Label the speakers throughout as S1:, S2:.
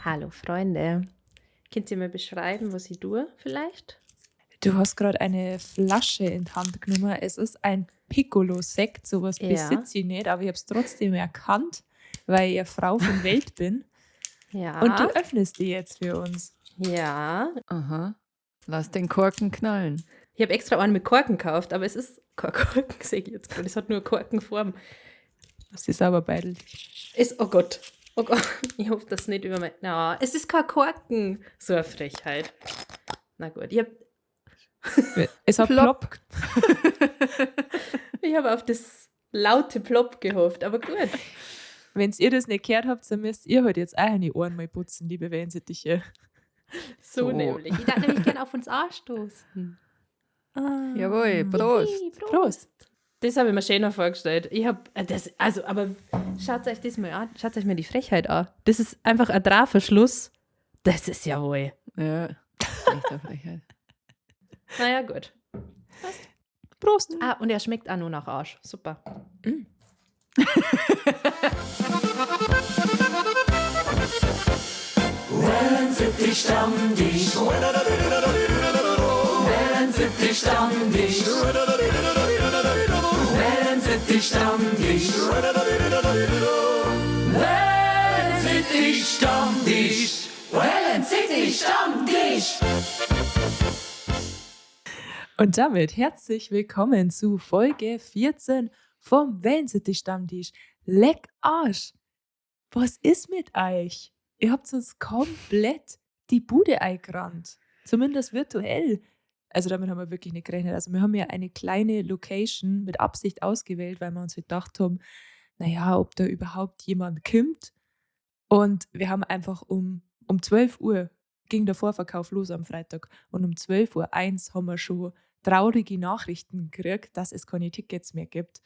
S1: Hallo Freunde. Könnt ihr mir beschreiben, was ich tue vielleicht?
S2: Du hast gerade eine Flasche in die Hand genommen. Es ist ein Piccolo-Sekt, sowas besitze ich nicht, aber ich habe es trotzdem erkannt, weil ich eine Frau von Welt bin. Und du öffnest die jetzt für uns.
S1: Ja.
S3: Aha. Lass den Korken knallen.
S1: Ich habe extra einen mit Korken gekauft, aber es ist kein Korken, sehe ich jetzt gerade. Es hat nur Korkenform.
S2: Das ist aber beidelt.
S1: Ist, oh Gott. Oh Gott, ich hoffe, das nicht über mein. Na, es ist kein Korken. So eine Frechheit. Na gut, ich habe.
S2: Es hat
S3: Plopp.
S2: plopp.
S1: Ich habe auf das laute Plopp gehofft, aber gut.
S2: Wenn ihr das nicht gehört habt, dann müsst ihr halt jetzt auch eine Ohren mal putzen, liebe Wellensittiche.
S1: So,
S3: So.
S1: nämlich. Ich darf nämlich gerne auf uns anstoßen.
S2: Ah.
S3: Jawohl, Prost.
S1: Hey, Prost.
S2: Prost.
S1: Das habe ich mir schöner vorgestellt. Ich habe das, also, aber schaut euch das mal an. Schaut euch mal die Frechheit an. Das ist einfach ein Drahverschluss. Das ist ja wohl.
S3: Ja, echt eine Frechheit.
S1: Naja, gut.
S2: Prost.
S1: Ah, und er schmeckt auch nur nach Arsch. Super.
S4: Wellensittich-Stammtisch. Wellensittich-Stammtisch. Wellensittich-Stammtisch. Wellensittich-Stammtisch. Wellensittich-Stammtisch.
S2: Und damit herzlich willkommen zu Folge 14 vom Wellensittich-Stammtisch. Leck Arsch! Was ist mit euch? Ihr habt uns komplett die Bude eingerannt. Zumindest virtuell. Also damit haben wir wirklich nicht gerechnet. Also wir haben ja eine kleine Location mit Absicht ausgewählt, weil wir uns gedacht haben, naja, ob da überhaupt jemand kommt. Und wir haben einfach um 12 Uhr ging der Vorverkauf los am Freitag. Und um 12:01 Uhr haben wir schon traurige Nachrichten gekriegt, dass es keine Tickets mehr gibt.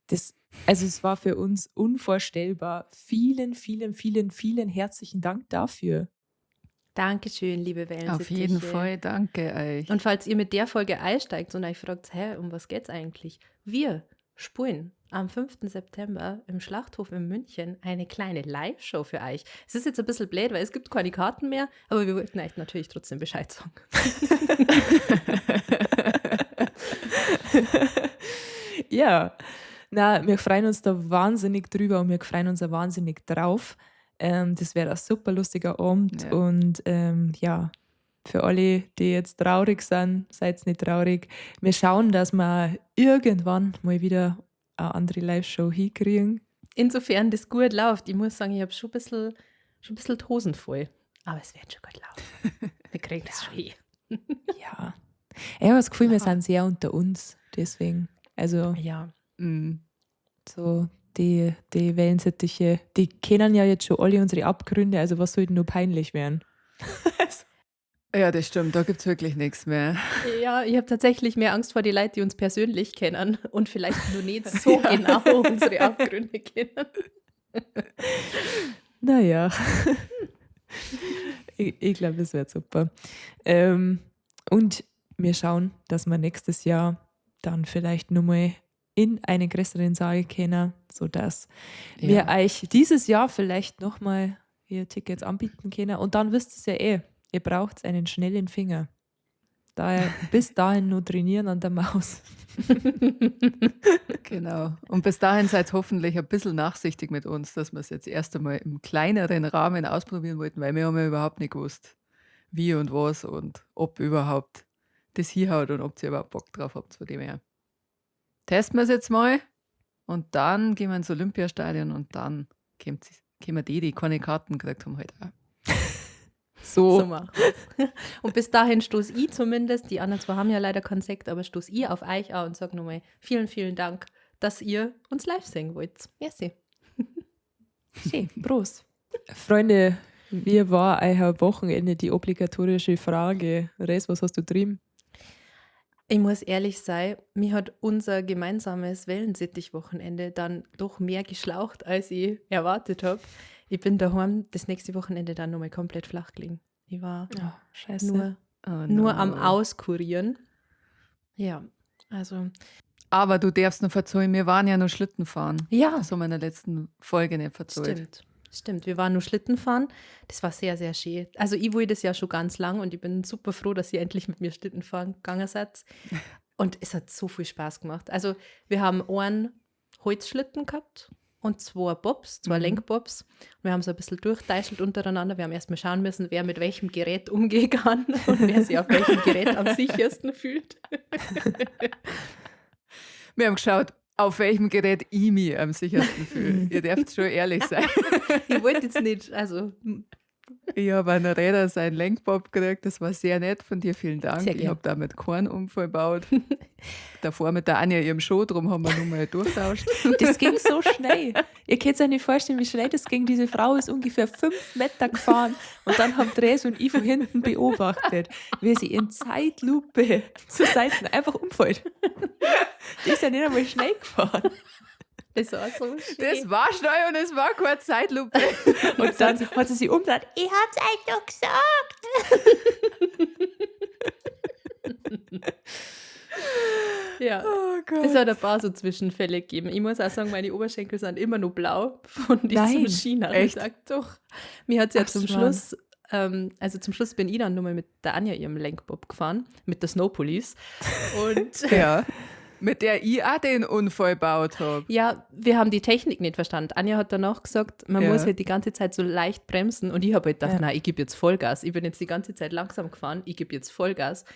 S2: Das, also es war für uns unvorstellbar. Vielen, vielen, vielen, vielen herzlichen Dank dafür.
S1: Dankeschön, liebe Wellensittiche.
S3: Auf jeden Fall, danke euch.
S1: Und falls ihr mit der Folge einsteigt und euch fragt, hä, um was geht's eigentlich? Wir spulen am 5. September im Schlachthof in München eine kleine Live-Show für euch. Es ist jetzt ein bisschen blöd, weil es gibt keine Karten mehr, aber wir wollten euch natürlich trotzdem Bescheid sagen.
S2: Ja, na, wir freuen uns da wahnsinnig drüber und wir freuen uns auch wahnsinnig drauf. Das wäre ein super lustiger Abend und ja, für alle, die jetzt traurig sind, seid nicht traurig. Wir schauen, dass wir irgendwann mal wieder eine andere Live-Show hinkriegen.
S1: Insofern das gut läuft. Ich muss sagen, ich habe schon ein bisschen die Hosen voll. Aber es wird schon gut laufen. Wir kriegen das schon hin.
S2: Ja. Ich habe das Gefühl, wir sind sehr unter uns. Deswegen, also so die Wellensittiche, die kennen ja jetzt schon alle unsere Abgründe, also was soll denn nur peinlich werden?
S3: Ja, das stimmt, da gibt's wirklich nichts mehr.
S1: Ja, ich habe tatsächlich mehr Angst vor den Leuten, die uns persönlich kennen und vielleicht nur nicht so genau unsere Abgründe kennen.
S2: Naja, ich glaube, das wird super. Und wir schauen, dass wir nächstes Jahr dann vielleicht nochmal in einen größeren Saal können, sodass wir euch dieses Jahr vielleicht nochmal hier Tickets anbieten können. Und dann wisst ihr es ja eh, ihr braucht einen schnellen Finger. Daher bis dahin nur trainieren an der Maus.
S3: Genau. Und bis dahin seid hoffentlich ein bisschen nachsichtig mit uns, dass wir es jetzt erst einmal im kleineren Rahmen ausprobieren wollten, weil wir haben ja überhaupt nicht gewusst, wie und was und ob überhaupt das hinhaut und ob ihr überhaupt Bock drauf habt. Von dem her. Testen wir es jetzt mal und dann gehen wir ins Olympiastadion und dann kommen die, die keine Karten gekriegt haben, halt auch.
S2: So.
S1: So machen wir's. Und bis dahin stoß ich zumindest, die anderen zwei haben ja leider keinen Sekt, aber stoß ich auf euch auch und sag nochmal vielen, vielen Dank, dass ihr uns live sehen wollt. Merci.
S2: Schön. Prost. Freunde, wie war euer Wochenende, die obligatorische Frage? Res, was hast du trieben?
S1: Ich muss ehrlich sein, mir hat unser gemeinsames Wellensittich-Wochenende dann doch mehr geschlaucht, als ich erwartet hab. Ich bin daheim das nächste Wochenende dann nochmal komplett flach gelegen. Ich war
S2: Oh, scheiße.
S1: nur
S3: Oh
S1: am
S3: no.
S1: Auskurieren. Ja, also.
S3: Aber du darfst noch verzeihen, wir waren ja noch Schlitten fahren.
S1: Ja.
S3: Das haben wir in der letzten Folge nicht verzeiht.
S1: Stimmt. Stimmt, wir waren nur Schlitten fahren. Das war sehr, sehr schön. Also ich wollte das ja schon ganz lang und ich bin super froh, dass ihr endlich mit mir Schlitten fahren gegangen seid. Und es hat so viel Spaß gemacht. Also wir haben einen Holzschlitten gehabt und zwei Bobs, zwei Lenkbobs. Wir haben so ein bisschen durchteichelt untereinander. Wir haben erst mal schauen müssen, wer mit welchem Gerät umgehen kann und wer sich auf welchem Gerät am sichersten fühlt.
S3: Wir haben geschaut, auf welchem Gerät ich mich am sichersten fühle. Ihr dürft schon ehrlich sein.
S1: Ich wollte jetzt nicht, also
S3: Ich habe an der Räder seinen Lenkbob gekriegt. Das war sehr nett von dir. Vielen Dank.
S1: Sehr
S3: Ich
S1: gern.
S3: habe damit keinen Unfall gebaut. Davor mit der Anja ihrem Show, drum haben wir nur mal durchtauscht.
S2: Das ging so schnell. Ihr könnt euch nicht vorstellen, wie schnell das ging. Diese Frau ist ungefähr 5 Meter gefahren und dann haben Dres und ich von hinten beobachtet, wie sie in Zeitlupe zur Seite einfach umfällt. Die ist ja nicht einmal schnell gefahren.
S1: Das war so schön.
S3: Das war schnell und es war keine Zeitlupe.
S2: Und dann hat sie sich umgedreht. Ich hab's euch doch gesagt.
S1: Ja.
S3: Oh Gott.
S1: Es hat ein paar so Zwischenfälle gegeben. Ich muss auch sagen, meine Oberschenkel sind immer noch blau von diesem
S2: Nein.
S1: Skinachmittag.
S3: Echt?
S1: Doch. Mir hat es ja
S2: Ach,
S1: zum
S2: Schwan.
S1: Schluss, also zum Schluss bin ich dann nochmal mit der Anja ihrem Lenkbob gefahren, mit der Snow Police. Und
S3: Ja. Mit der ich auch den Unfall gebaut habe.
S1: ja, wir haben die Technik nicht verstanden. Anja hat danach gesagt, man
S3: Ja.
S1: muss halt die ganze Zeit so leicht bremsen. Und ich habe halt gedacht,
S2: Ja.
S1: na, ich gebe jetzt Vollgas. Ich bin jetzt die ganze Zeit langsam gefahren, ich gebe jetzt Vollgas.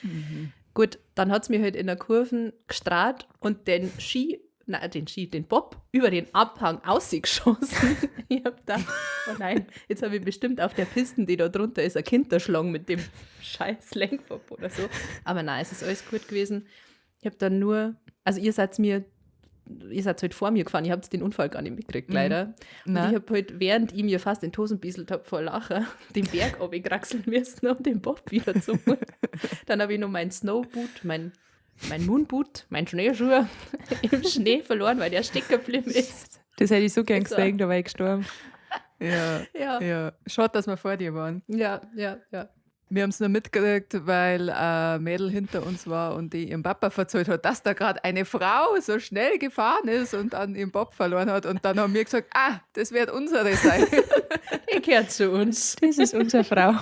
S1: Gut, dann hat es mir halt in der Kurven gestrahlt und den Ski, nein, den Ski, den Bob über den Abhang ausgeschossen. Ich habe gedacht, oh nein, jetzt habe ich bestimmt auf der Piste, die da drunter ist, ein Kind erschlagen mit dem scheiß Lenkbob oder so. Aber nein, es ist alles gut gewesen. Ich habe dann nur, also ihr seid mir, ihr seid halt vor mir gefahren, ihr habt den Unfall gar nicht mitgekriegt, leider. Und
S3: Nein.
S1: ich habe halt, während ich mir fast in die Hosen bisselt habe vor Lachen, den Berg runterkraxeln müssen, um den Bob wieder zu holen. Dann habe ich noch mein Snowboot, mein Moonboot, mein Schneeschuh im Schnee verloren, weil der stecken geblieben ist.
S2: Das hätte ich so gern
S1: Das war-
S2: gesehen, da war ich gestorben.
S3: Ja,
S1: Ja,
S3: ja. Schade, dass wir vor dir waren.
S1: ja, ja, ja.
S3: Wir haben es nur mitgekriegt, weil ein Mädel hinter uns war und die ihrem Papa verzählt hat, dass da gerade eine Frau so schnell gefahren ist und dann ihren Bob verloren hat. Und dann haben wir gesagt, ah, das wird unsere sein.
S1: Ihr gehört zu uns.
S2: Das ist unsere Frau.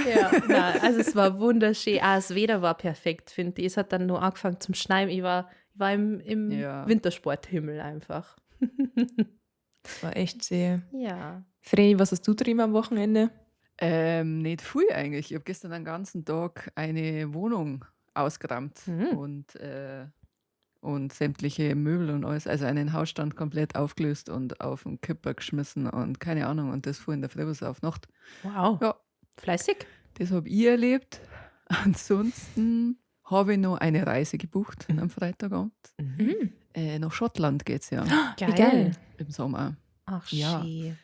S1: Ja, nein, also es war wunderschön. Ah, das Wetter war perfekt, finde ich. Es hat dann nur angefangen zum Schneien. Ich war im
S3: Ja.
S1: Wintersporthimmel einfach.
S2: Das war echt schön.
S1: Ja.
S2: Vreni, was hast du drin am Wochenende?
S3: Nicht viel eigentlich. Ich habe gestern den ganzen Tag eine Wohnung ausgeräumt und sämtliche Möbel und alles, also einen Hausstand komplett aufgelöst und auf den Kipper geschmissen und keine Ahnung. Und das fuhr in der Früh bis auf Nacht.
S1: Wow.
S3: Ja.
S1: Fleißig.
S3: Das habe ich erlebt. Ansonsten habe ich noch eine Reise gebucht am Freitagabend. Nach Schottland geht es ja
S1: Geil.
S2: Wie geil.
S3: im Sommer.
S1: Ach,
S3: Ja.
S1: schön.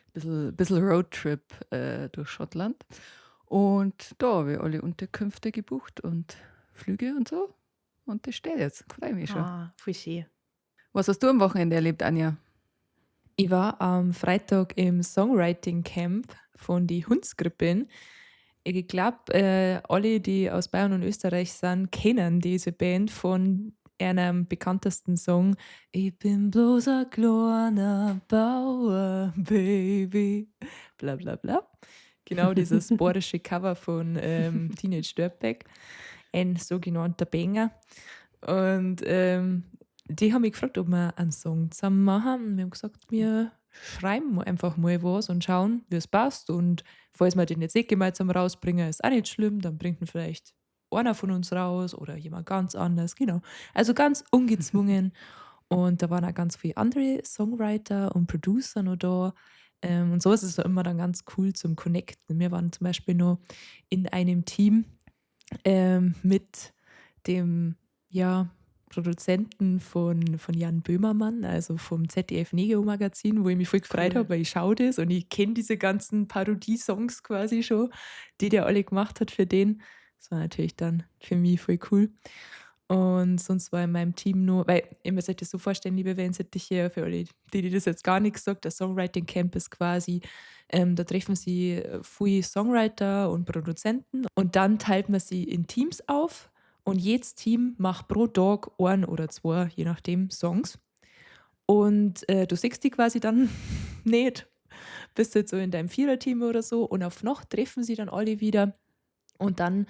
S3: Bisschen Roadtrip durch Schottland. Und da habe ich alle Unterkünfte gebucht und Flüge und so. Und das steht jetzt. Freue mich schon.
S1: Ah, voll schön.
S3: Was hast du am Wochenende erlebt, Anja?
S2: Ich war am Freitag im Songwriting Camp von die Hundsgrippin. Ich glaube, alle, die aus Bayern und Österreich sind, kennen diese Band von einem bekanntesten Song. Ich bin bloß ein kleiner Bauer, Baby. Bla bla bla. Genau dieses bayerische Cover von Teenage Dirtbag. Ein sogenannter Banger. Und die haben mich gefragt, ob wir einen Song zusammen machen. Und wir haben gesagt, wir schreiben einfach mal was und schauen, wie es passt. Und falls wir den jetzt nicht gemeinsam rausbringen, ist auch nicht schlimm. Dann bringt ihn vielleicht einer von uns raus oder jemand ganz anders. Genau. Also ganz ungezwungen. Und da waren auch ganz viele andere Songwriter und Producer noch da. Und so ist es immer dann ganz cool zum Connecten. Wir waren zum Beispiel noch in einem Team mit dem Produzenten von Jan Böhmermann, also vom ZDF Neo Magazin, wo ich mich voll gefreut
S1: Cool.
S2: habe, weil ich schaue das und ich kenne diese ganzen Parodie-Songs quasi schon, die der alle gemacht hat für den. Das war natürlich dann für mich voll cool. Und sonst war in meinem Team nur, weil ihr müsst euch das so vorstellen, liebe Wellensittiche, für alle, die das jetzt gar nichts sagt, das Songwriting Camp ist quasi, da treffen sie viele Songwriter und Produzenten und dann teilt man sie in Teams auf und jedes Team macht pro Tag ein oder zwei, je nachdem, Songs. Und du siehst die quasi dann nicht. Bist du jetzt so in deinem Viererteam oder so und auf Nacht treffen sie dann alle wieder und dann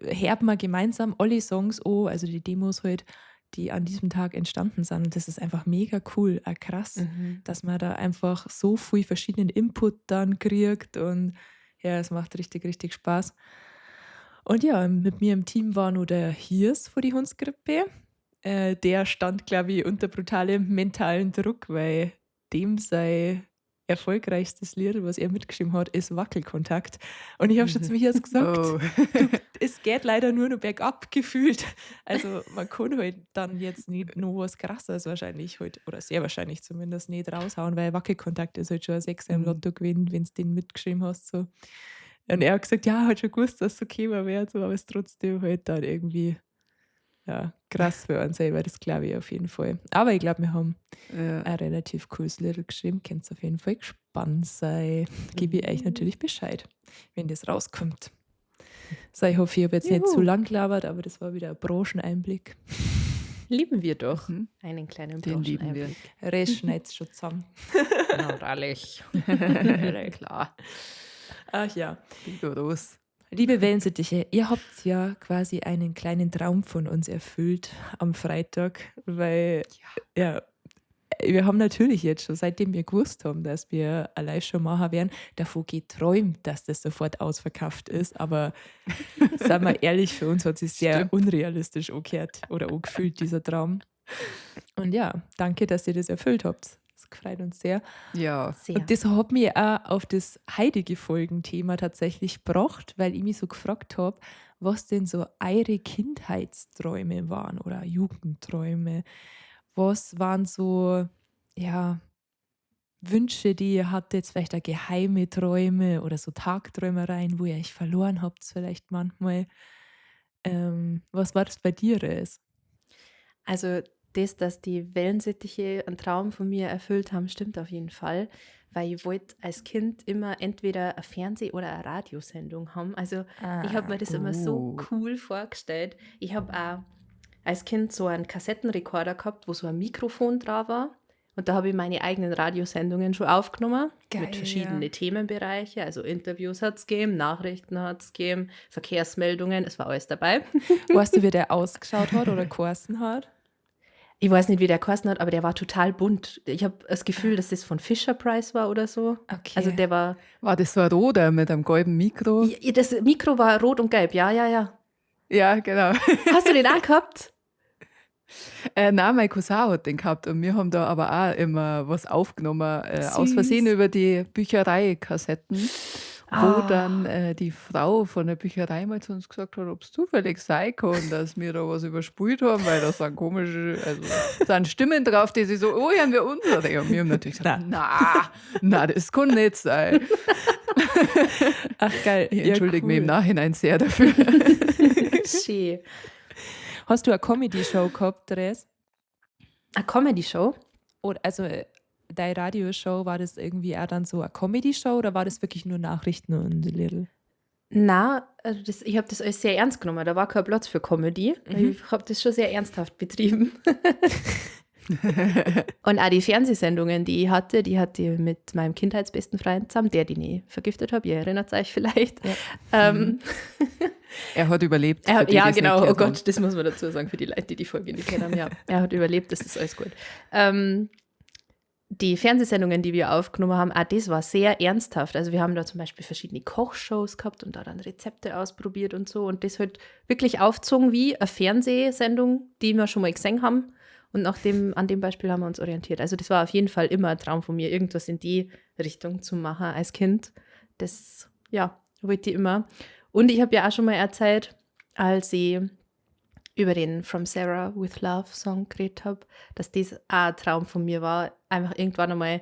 S2: hört man gemeinsam alle Songs an, also die Demos halt, die an diesem Tag entstanden sind. Und das ist einfach mega cool, auch krass, dass man da einfach so viel verschiedenen Input dann kriegt und ja, es macht richtig, richtig Spaß. Und ja, mit mir im Team war nur der Hirs von die Hundsgrippe. Der stand, glaube ich, unter brutalem mentalen Druck, weil dem sei erfolgreichstes Lied, was er mitgeschrieben hat, ist Wackelkontakt. Und ich habe schon zu Hirs gesagt, du, es geht leider nur noch bergab gefühlt. Also man kann halt dann jetzt nicht noch was Krasseres wahrscheinlich halt, oder sehr wahrscheinlich zumindest nicht raushauen, weil Wackelkontakt ist halt schon ein Sechser im Lotto gewesen, wenn du den mitgeschrieben hast. So. Und er hat gesagt, ja, hat schon gewusst, dass es okay war, so, aber es ist trotzdem halt dann irgendwie ja, krass für uns selber, das glaube ich auf jeden Fall. Aber ich glaube, wir haben ein relativ cooles Lied geschrieben. Könnt auf jeden Fall gespannt sein. Gebe ich euch natürlich Bescheid, wenn das rauskommt. So, ich hoffe, ich habe jetzt nicht zu lang gelabert, aber das war wieder ein Brancheneinblick.
S1: Lieben wir doch. Einen kleinen
S3: Den lieben wir.
S1: Brancheneinblick.
S2: Rest schneid's schon zusammen.
S1: Natürlich.
S3: Klar.
S2: Ach ja.
S3: Rigoros.
S2: Liebe Wellensittiche, ihr habt ja quasi einen kleinen Traum von uns erfüllt am Freitag, weil ja, wir haben natürlich jetzt schon, seitdem wir gewusst haben, dass wir eine Live-Show machen werden, davon geträumt, dass das sofort ausverkauft ist. Aber seien wir ehrlich, für uns hat sich sehr unrealistisch angehört oder angefühlt, dieser Traum. Und ja, danke, dass ihr das erfüllt habt. Das freut uns sehr.
S3: Ja.
S1: Sehr.
S2: Und das hat mich auch auf das heutige Folgenthema tatsächlich gebracht, weil ich mich so gefragt habe, was denn so eure Kindheitsträume waren oder Jugendträume. Was waren so, ja, Wünsche, die ihr hattet, vielleicht auch geheime Träume oder so Tagträumereien, wo ihr euch verloren habt vielleicht manchmal. Was war das bei dir, Res?
S1: Also das, dass die Wellensittiche einen Traum von mir erfüllt haben, stimmt auf jeden Fall, weil ich wollte als Kind immer entweder eine Fernseh- oder eine Radiosendung haben. Also ich habe mir das immer so cool vorgestellt. Ich habe auch als Kind so einen Kassettenrekorder gehabt, wo so ein Mikrofon drauf war. Und da habe ich meine eigenen Radiosendungen schon aufgenommen.
S2: Geil,
S1: mit verschiedenen Themenbereichen. Also Interviews hat es gegeben, Nachrichten hat es gegeben, Verkehrsmeldungen, es war alles dabei.
S2: Weißt du, wie der ausgeschaut hat oder geheißen hat?
S1: Ich weiß nicht, wie der geheißen hat, aber der war total bunt. Ich habe das Gefühl, dass das von Fisher Price war oder so.
S2: Okay.
S1: Also der war...
S3: War das so ein roter mit einem gelben Mikro?
S1: Ja, das Mikro war rot und gelb, ja, ja, ja.
S3: Ja, genau.
S1: Hast du den auch gehabt?
S3: Nein, mein Cousin hat den gehabt und wir haben da aber auch immer was aufgenommen, aus Versehen über die Bücherei-Kassetten, wo dann die Frau von der Bücherei mal zu uns gesagt hat, ob's zufällig sein kann, dass wir da was überspielt haben, weil da sind komische, also sind Stimmen drauf, die sich so, oh, haben wir unsere. Und wir haben natürlich gesagt, na, das kann nicht sein.
S2: Ach, geil.
S3: Ich entschuldige mich im
S2: cool.
S3: Nachhinein sehr dafür.
S1: Schön.
S2: Hast du eine Comedy-Show gehabt, Therese?
S1: Eine Comedy-Show?
S2: Oder, also deine Radioshow, war das irgendwie auch dann so eine Comedy-Show oder war das wirklich nur Nachrichten und Little?
S1: Na, also das, ich habe das alles sehr ernst genommen. Da war kein Platz für Comedy. Ich habe das schon sehr ernsthaft betrieben. Und auch die Fernsehsendungen, die ich hatte, die hatte ich mit meinem kindheitsbesten Freund zusammen, der, den ich vergiftet habe. Ihr erinnert euch vielleicht.
S2: Ja.
S3: Er hat überlebt.
S1: Er hat,
S3: für die,
S1: ja,
S3: die es nicht
S1: genau. Oh
S3: gehört
S1: Gott,
S3: haben.
S1: das muss man dazu sagen für die Leute, die die Folge nicht kennen. Ja, er hat überlebt, das ist alles gut. Die Fernsehsendungen, die wir aufgenommen haben, auch das war sehr ernsthaft. Also wir haben da zum Beispiel verschiedene Kochshows gehabt und da dann Rezepte ausprobiert und so. Und das halt wirklich aufgezogen wie eine Fernsehsendung, die wir schon mal gesehen haben. Und an dem Beispiel haben wir uns orientiert. Also das war auf jeden Fall immer ein Traum von mir, irgendwas in die Richtung zu machen als Kind. Das, ja, wollte ich immer. Und ich habe ja auch schon mal erzählt, als ich über den From Sarah with Love Song geredet habe, dass das auch ein Traum von mir war, einfach irgendwann einmal,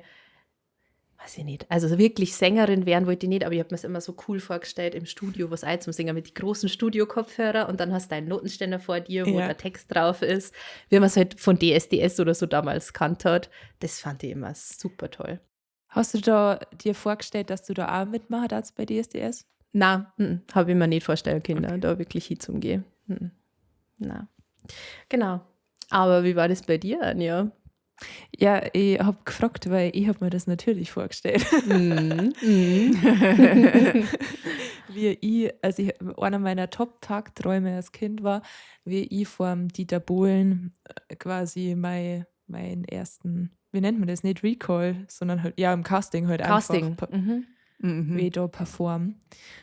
S1: weiß ich nicht, also wirklich Sängerin werden wollte ich nicht, aber ich habe mir es immer so cool vorgestellt im Studio, was auch zum Singen mit den großen Studio-Kopfhörer und dann hast du einen Notenständer vor dir, wo
S2: Ja.
S1: der Text drauf ist, wie man es halt von DSDS oder so damals kannt hat. Das fand ich immer super toll.
S2: Hast du da dir vorgestellt, dass du da auch mitmachen darfst bei DSDS?
S1: Na, habe ich mir nicht vorstellen können, da wirklich hinzugehen. Na. Genau. Aber wie war das bei dir, Anja?
S2: Ja, ich habe gefragt, weil ich habe mir das natürlich vorgestellt. Wie ich, also ich, einer meiner Top-Tagträume als Kind war, wie ich vorm Dieter Bohlen quasi meinen ersten, wie nennt man das, nicht Recall, sondern halt, ja, im Casting halt
S1: Casting.
S2: einfach wie ich da perform.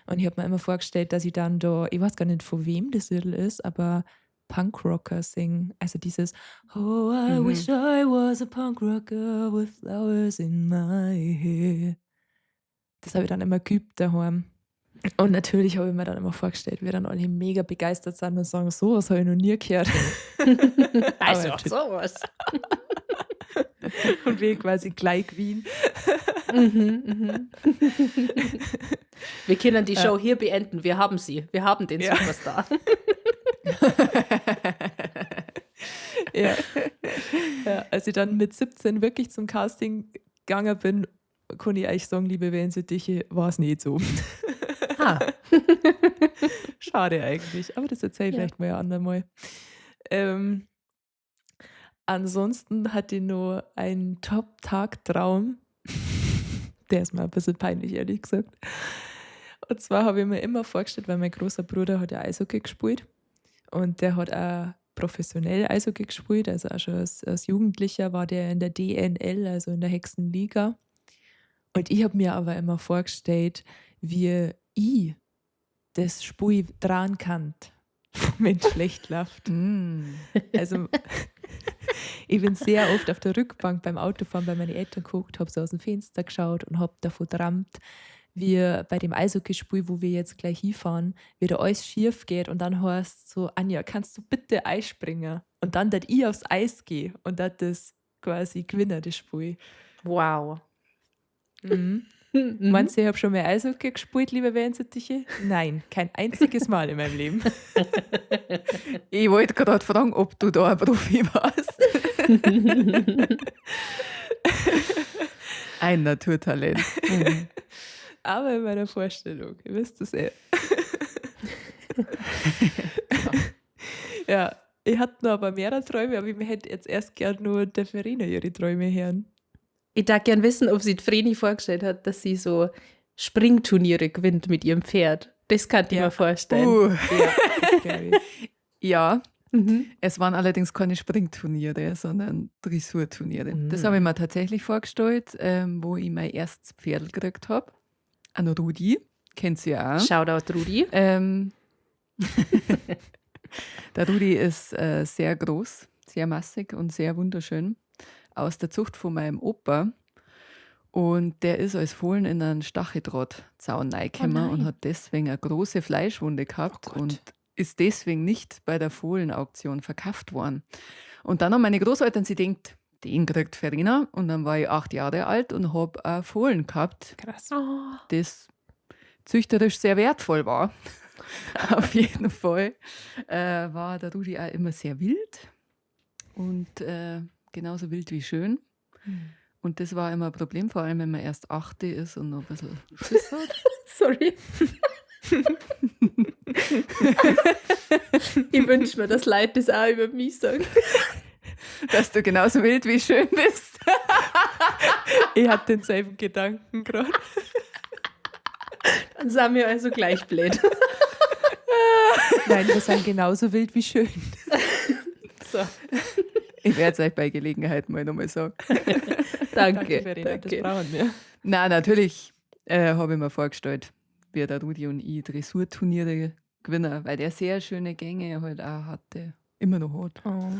S2: Und ich habe mir immer vorgestellt, dass ich dann da, ich weiß gar nicht, von wem das Lied ist, aber Punkrocker singen. Also dieses Oh, I wish I was a Punkrocker with flowers in my hair. Das habe ich dann immer geübt daheim. Und natürlich habe ich mir dann immer vorgestellt, wie dann alle mega begeistert sind und sagen, so was habe ich noch nie gehört.
S1: Also,
S2: Aber natürlich.
S1: sowas.
S2: Und wir quasi gleich gewinnen.
S1: Wir können die Show hier beenden. Wir haben sie. Wir haben den Superstar.
S2: Ja. Ja, als ich dann mit 17 wirklich zum Casting gegangen bin, konnte ich eigentlich sagen, liebe Wellensittiche, war es nicht so. Schade eigentlich, aber das erzähle ich vielleicht mal ein andermal. Ansonsten hatte ich noch einen Top-Tag-Traum. Der ist mir ein bisschen peinlich, ehrlich gesagt. Und zwar habe ich mir immer vorgestellt, weil mein großer Bruder hat ja Eishockey gespielt und der hat auch professionell Eishockey gespielt, also auch schon als Jugendlicher war der in der DNL, also in der Hexenliga. Und ich habe mir aber immer vorgestellt, wie ich das Spiel dran kann, wenn es schlecht läuft. Also ich bin sehr oft auf der Rückbank beim Autofahren bei meinen Eltern geguckt, hab so aus dem Fenster geschaut und hab davon geträumt, wie bei dem Eishockeyspiel, wo wir jetzt gleich hinfahren, wie da alles schief geht und dann heißt so, Anja, kannst du bitte Eis springen? Und dann, dass ich aufs Eis gehe und dass das quasi gewinne, das Spiel.
S1: Wow.
S2: Meinst du, ich hab schon mal Eishockey gespielt, liebe Wellensittiche? Nein, kein einziges Mal in meinem Leben.
S3: Ich wollte gerade fragen, ob du da ein Profi warst. Ein Naturtalent.
S2: Aber in meiner Vorstellung, ihr wisst es eh. Ja, ich hatte noch aber mehrere Träume, aber ich hätte jetzt erst gern nur der Verena ihre Träume hören.
S1: Ich darf gern wissen, ob sie die Vreni vorgestellt hat, dass sie so Springturniere gewinnt mit ihrem Pferd. Das kann ich mir vorstellen.
S2: Ja, das glaub ich.
S3: Ja, es waren allerdings keine Springturniere, sondern Dressurturniere. Das habe ich mir tatsächlich vorgestellt, wo ich mein erstes Pferd gekriegt habe. An Rudi, kennt sie ja auch.
S1: Shoutout Rudi.
S3: Der Rudi ist sehr groß, sehr massig und sehr wunderschön. Aus der Zucht von meinem Opa. Und der ist als Fohlen in einen Stacheldrahtzaun reingekommen
S1: Oh nein.
S3: und hat deswegen eine große Fleischwunde gehabt
S2: Oh Gott.
S3: und ist deswegen nicht bei der Fohlenauktion verkauft worden. Und dann haben meine Großeltern sich gedacht, den kriegt Verena. Und dann war ich 8 Jahre alt und hab ein Fohlen gehabt,
S2: Krass.
S1: Oh.
S3: das züchterisch sehr wertvoll war. Auf jeden Fall war der Rudi auch immer sehr wild und genauso wild wie schön. Und das war immer ein Problem, vor allem wenn man erst 8 ist und noch ein bisschen Schiss hat.
S1: Sorry. Ich wünsch mir, dass Leute das auch über mich sagen.
S3: Dass du genauso wild wie schön bist.
S2: Ich hatte denselben Gedanken gerade.
S1: Dann sind wir also gleich blöd.
S2: Nein, wir sind genauso wild wie schön.
S1: So.
S3: Ich werde es euch bei Gelegenheit mal nochmal sagen.
S1: Danke,
S2: Danke, Verena, das
S1: danke.
S2: brauchen wir.
S3: Nein, natürlich habe ich mir vorgestellt, wie der Rudi und ich Dressurturniere gewinnen, weil der sehr schöne Gänge halt auch hatte. Immer noch hat.
S2: Oh.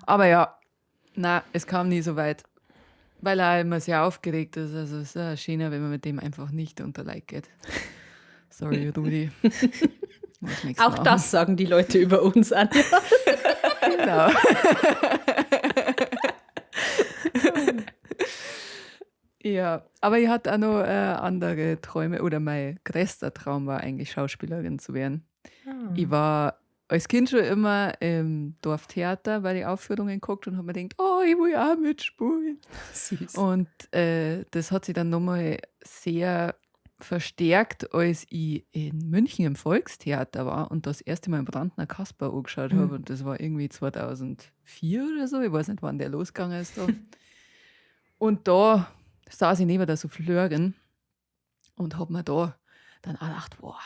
S3: Aber ja, nein, es kam nie so weit, weil er immer sehr aufgeregt ist. Also es ist ja schöner, wenn man mit dem einfach nicht unter Leid geht. Sorry, Rudi. Was möchtest du
S1: Auch
S3: machen?
S1: das sagen die Leute über uns an.
S3: Genau. Ja, aber ich hatte auch noch andere Träume, oder mein größter Traum war eigentlich, Schauspielerin zu werden. Ich war als Kind schon immer im Dorftheater bei den Aufführungen geguckt und hab mir gedacht, oh, ich will auch mitspielen.
S1: Süß.
S3: Und das hat sich dann nochmal sehr verstärkt, als ich in München im Volkstheater war und das erste Mal im Brandner Kasper angeschaut habe. Und das war irgendwie 2004 oder so. Ich weiß nicht, wann der losgegangen ist da. Und da saß ich neben der Souffleurin und hab mir da dann auch gedacht, boah,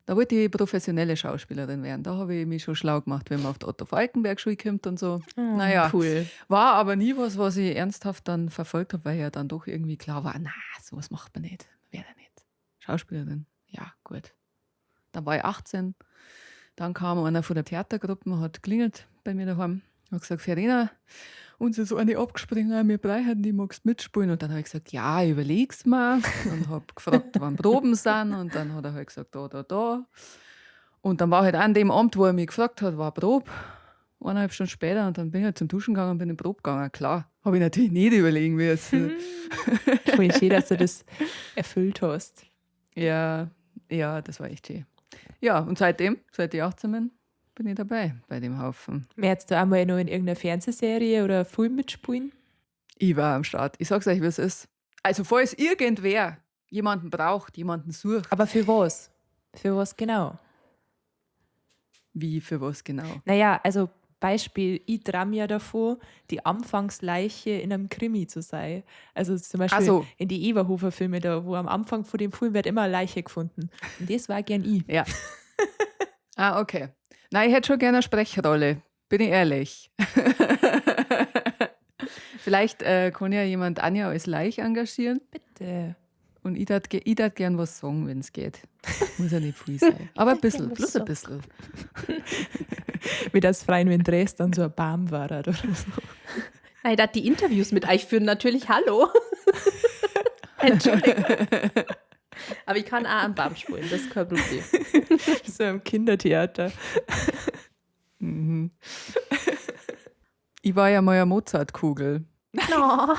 S3: da wollte ich professionelle Schauspielerin werden. Da habe ich mich schon schlau gemacht, wenn man auf die Otto-Falckenberg-Schule kommt und so. Naja,
S1: Cool.
S3: war aber nie was, was ich ernsthaft dann verfolgt habe, weil ja dann doch irgendwie klar war, na, sowas macht man nicht. Werde ich nicht. Schauspielerin, ja, gut. Dann war ich 18. Dann kam einer von der Theatergruppe, hat klingelt bei mir daheim, hat gesagt, Verena, uns ist eine abgesprungen, wir brauchen die, magst mitspielen? Und dann habe ich gesagt, ja, überleg's mal. Und habe gefragt, wann Proben sind. Und dann hat er halt gesagt, da, da, da. Und dann war halt an dem Abend, wo er mich gefragt hat, war Probe. 1,5 Stunden später und dann bin ich halt zum Duschen gegangen und bin in die Probe gegangen. Klar, habe ich natürlich nicht überlegen müssen.
S2: Voll schön, dass du das erfüllt hast.
S3: Ja, ja, das war echt schön. Ja, und seitdem, seit ich 18 bin, bin ich dabei bei dem Haufen.
S2: Möchtest du einmal noch in irgendeiner Fernsehserie oder Film mitspielen?
S3: Ich war am Start. Ich sag's euch, wie es ist. Also, falls irgendwer jemanden braucht, jemanden sucht.
S2: Aber für was? Für was genau?
S3: Wie, für was genau?
S2: Naja, also Beispiel, ich träum ja davon, die Anfangsleiche in einem Krimi zu sein. Also zum Beispiel
S3: Ach so.
S2: in die Eberhofer-Filme da, wo am Anfang von dem Film wird immer eine Leiche gefunden. Und das war gern ich.
S3: Ja. Ah, okay. Nein, ich hätte schon gerne eine Sprechrolle. Bin ich ehrlich. Vielleicht kann ja jemand Anja als Leich engagieren.
S2: Bitte.
S3: Und ich würd gern was sagen, wenn's geht. Muss ja nicht viel sein. Aber ein bisschen, bloß ein bisschen.
S2: Wie das Freien, wenn Dresden dann so ein Baum war oder so.
S1: Nein, da die Interviews mit euch führen, natürlich, hallo. Entschuldigung. Aber ich kann auch am Baum spulen, das ist kein Problem.
S2: So im Kindertheater.
S3: Mhm. Ich war ja mal eine Mozartkugel.
S1: No.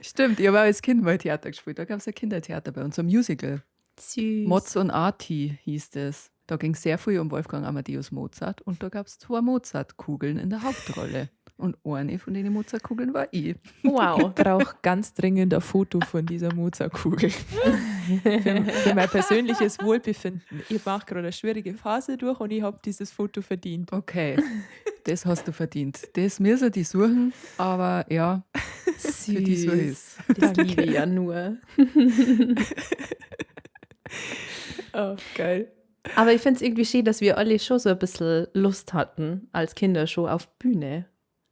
S3: Stimmt, ich habe auch als Kind mal Theater gespielt. Da gab es ein Kindertheater bei uns, ein Musical.
S1: Süß.
S3: Moz und Arti hieß das. Da ging es sehr früh um Wolfgang Amadeus Mozart und da gab es 2 Mozartkugeln in der Hauptrolle. Und eine von den Mozartkugeln war ich.
S1: Wow.
S2: Ich brauche ganz dringend ein Foto von dieser Mozartkugel. Für mein persönliches Wohlbefinden. Ich mache gerade eine schwierige Phase durch und ich habe dieses Foto verdient.
S3: Okay, das hast du verdient. Das müssen die suchen, aber ja,
S1: Süß.
S3: für die so ist.
S1: Das liebe ich ja nur.
S2: Oh, geil.
S1: Aber ich find's irgendwie schön, dass wir alle schon so ein bisschen Lust hatten, als Kinder schon auf Bühne.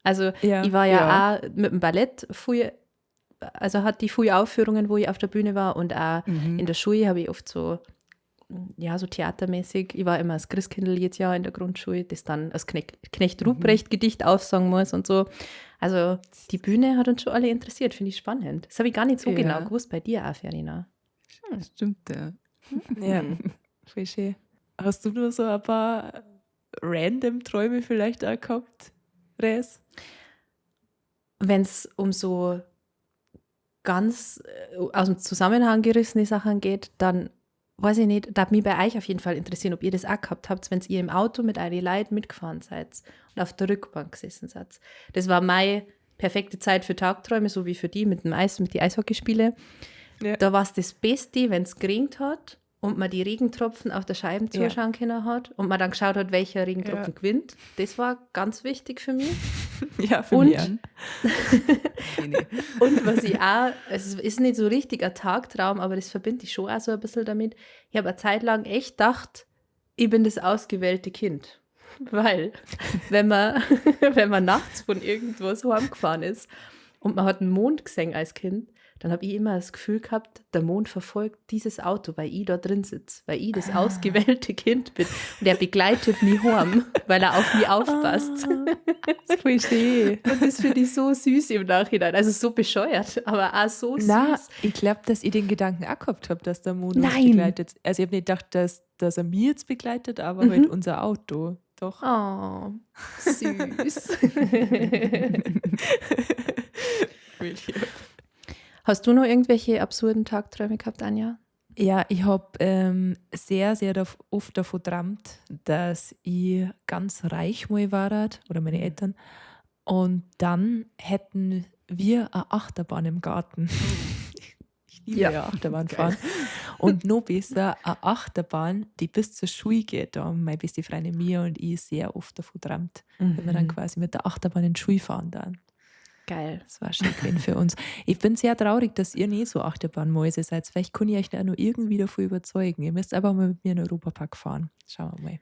S1: Also
S2: Ja.
S1: ich war ja, auch mit dem Ballett früh, also hatte ich früh Aufführungen, wo ich auf der Bühne war und auch in der Schule habe ich oft so, ja, so theatermäßig, ich war immer als Christkindl jedes Jahr in der Grundschule, das dann als Knecht Ruprecht Gedicht aufsagen muss und so. Also die Bühne hat uns schon alle interessiert, finde ich spannend. Das habe ich gar nicht so genau gewusst bei dir auch, Verena.
S3: Stimmt, ja.
S2: Ja, voll schön. Hast du nur so ein paar random Träume vielleicht auch gehabt, Res?
S1: Wenn's um so ganz aus dem Zusammenhang gerissene Sachen geht, dann weiß ich nicht, darf mich bei euch auf jeden Fall interessieren, ob ihr das auch gehabt habt, wenn's ihr im Auto mit euren Leuten mitgefahren seid und auf der Rückbank gesessen seid. Das war meine perfekte Zeit für Tagträume, so wie für die mit dem Eis, mit die Eishockeyspiele.
S2: Ja.
S1: Da war's das Beste, wenn's geregnet hat und man die Regentropfen auf der Scheibe zuschauen können hat und man dann geschaut hat, welcher Regentropfen gewinnt. Das war ganz wichtig für mich.
S2: Ja, für
S1: Und
S2: mich auch.
S1: Und was ich auch, es ist nicht so richtig ein Tagtraum, aber das verbinde ich schon auch so ein bisschen damit. Ich habe eine Zeit lang echt gedacht, ich bin das ausgewählte Kind. Weil, wenn man nachts von irgendwas heimgefahren ist und man hat einen Mond gesehen als Kind, dann habe ich immer das Gefühl gehabt, der Mond verfolgt dieses Auto, weil ich da drin sitze, weil ich das ausgewählte Kind bin. Und er begleitet mich heim, weil er auf mich aufpasst.
S2: Ah, das ist voll schön.
S1: Und das finde ich so süß im Nachhinein. Also so bescheuert, aber auch so süß.
S2: Na, ich glaub, dass ich den Gedanken auch gehabt hab, dass der Mond uns
S1: Nein.
S2: begleitet. Also ich hab nicht gedacht, dass er mich jetzt begleitet, aber halt unser Auto. Doch.
S1: Oh, süß.
S2: Wirklich.
S1: Hast du noch irgendwelche absurden Tagträume gehabt, Anja?
S2: Ja, ich hab sehr, sehr oft davon geträumt, dass ich ganz reich mal war, oder meine Eltern. Und dann hätten wir eine Achterbahn im Garten. Ich liebe ja Achterbahnfahren. Und noch besser, eine Achterbahn, die bis zur Schule geht. Da haben meine beste Freundin Mia und ich sehr oft davon geträumt, wenn wir dann quasi mit der Achterbahn in die Schule fahren dann.
S1: Geil.
S2: Das war schön gewesen für uns. Ich bin sehr traurig, dass ihr nicht so Achterbahnmäuse seid. Vielleicht kann ich euch da noch irgendwie davon überzeugen. Ihr müsst einfach mal mit mir in den Europapark fahren. Schauen wir mal.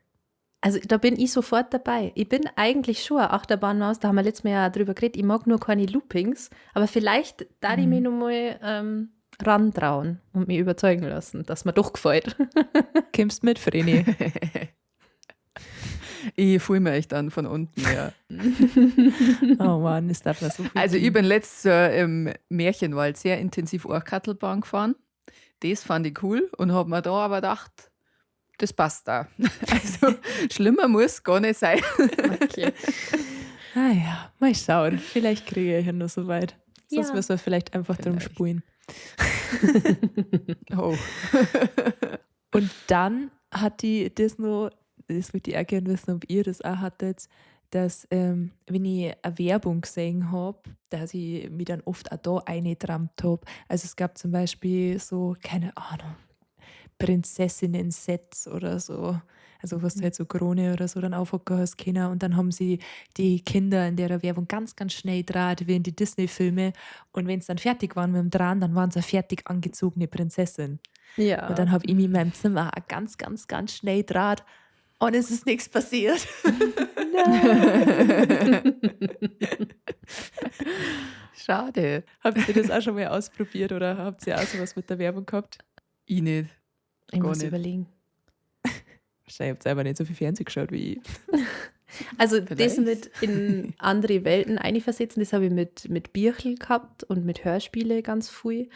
S1: Also da bin ich sofort dabei. Ich bin eigentlich schon eine Achterbahnmaus, da haben wir letztes Mal ja drüber geredet. Ich mag nur keine Loopings, aber vielleicht da ich mich noch mal rantrauen und mich überzeugen lassen, dass mir doch gefällt.
S2: Kommst mit, Vreni?
S3: Ich fühle mich echt an von unten, ja.
S2: Oh Mann, ist das so viel.
S3: Also ich bin letztes Jahr im Märchenwald sehr intensiv Ohrkattelbahn gefahren. Das fand ich cool und habe mir da aber gedacht, das passt da. Also schlimmer muss gar nicht sein.
S1: Okay.
S2: Ah ja, mal schauen. Vielleicht kriege ich ja nur so weit. Sonst
S1: Ja.
S2: müssen wir vielleicht einfach drum
S3: Vielleicht.
S2: spulen.
S3: Oh.
S2: Und dann hat die das noch, das würde ich auch gerne wissen, ob ihr das auch hattet, dass wenn ich eine Werbung gesehen habe, dass ich mich dann oft auch da reingetrampt habe. Also es gab zum Beispiel so, keine Ahnung, Prinzessinnen-Sets oder so. Also was du halt so Krone oder so dann aufhocken hast können. Und dann haben sie die Kinder in der Werbung ganz, ganz schnell draht, wie in die Disney-Filme. Und wenn sie dann fertig waren mit dem Dran, dann waren sie eine fertig angezogene Prinzessin.
S1: Ja.
S2: Und dann habe ich mich in meinem Zimmer auch ganz, ganz, ganz schnell draht. Und es ist nichts passiert.
S3: Schade.
S2: Habt ihr das auch schon mal ausprobiert oder habt ihr auch sowas mit der Werbung gehabt?
S3: Ich nicht.
S1: Ich
S3: Gar
S1: muss
S3: nicht.
S1: überlegen.
S2: Wahrscheinlich habt ihr einfach nicht so viel Fernsehen geschaut wie ich.
S1: Also das
S3: Vielleicht.
S1: mit in andere Welten einversetzen, das habe ich mit Birchel gehabt und mit Hörspiele ganz viel.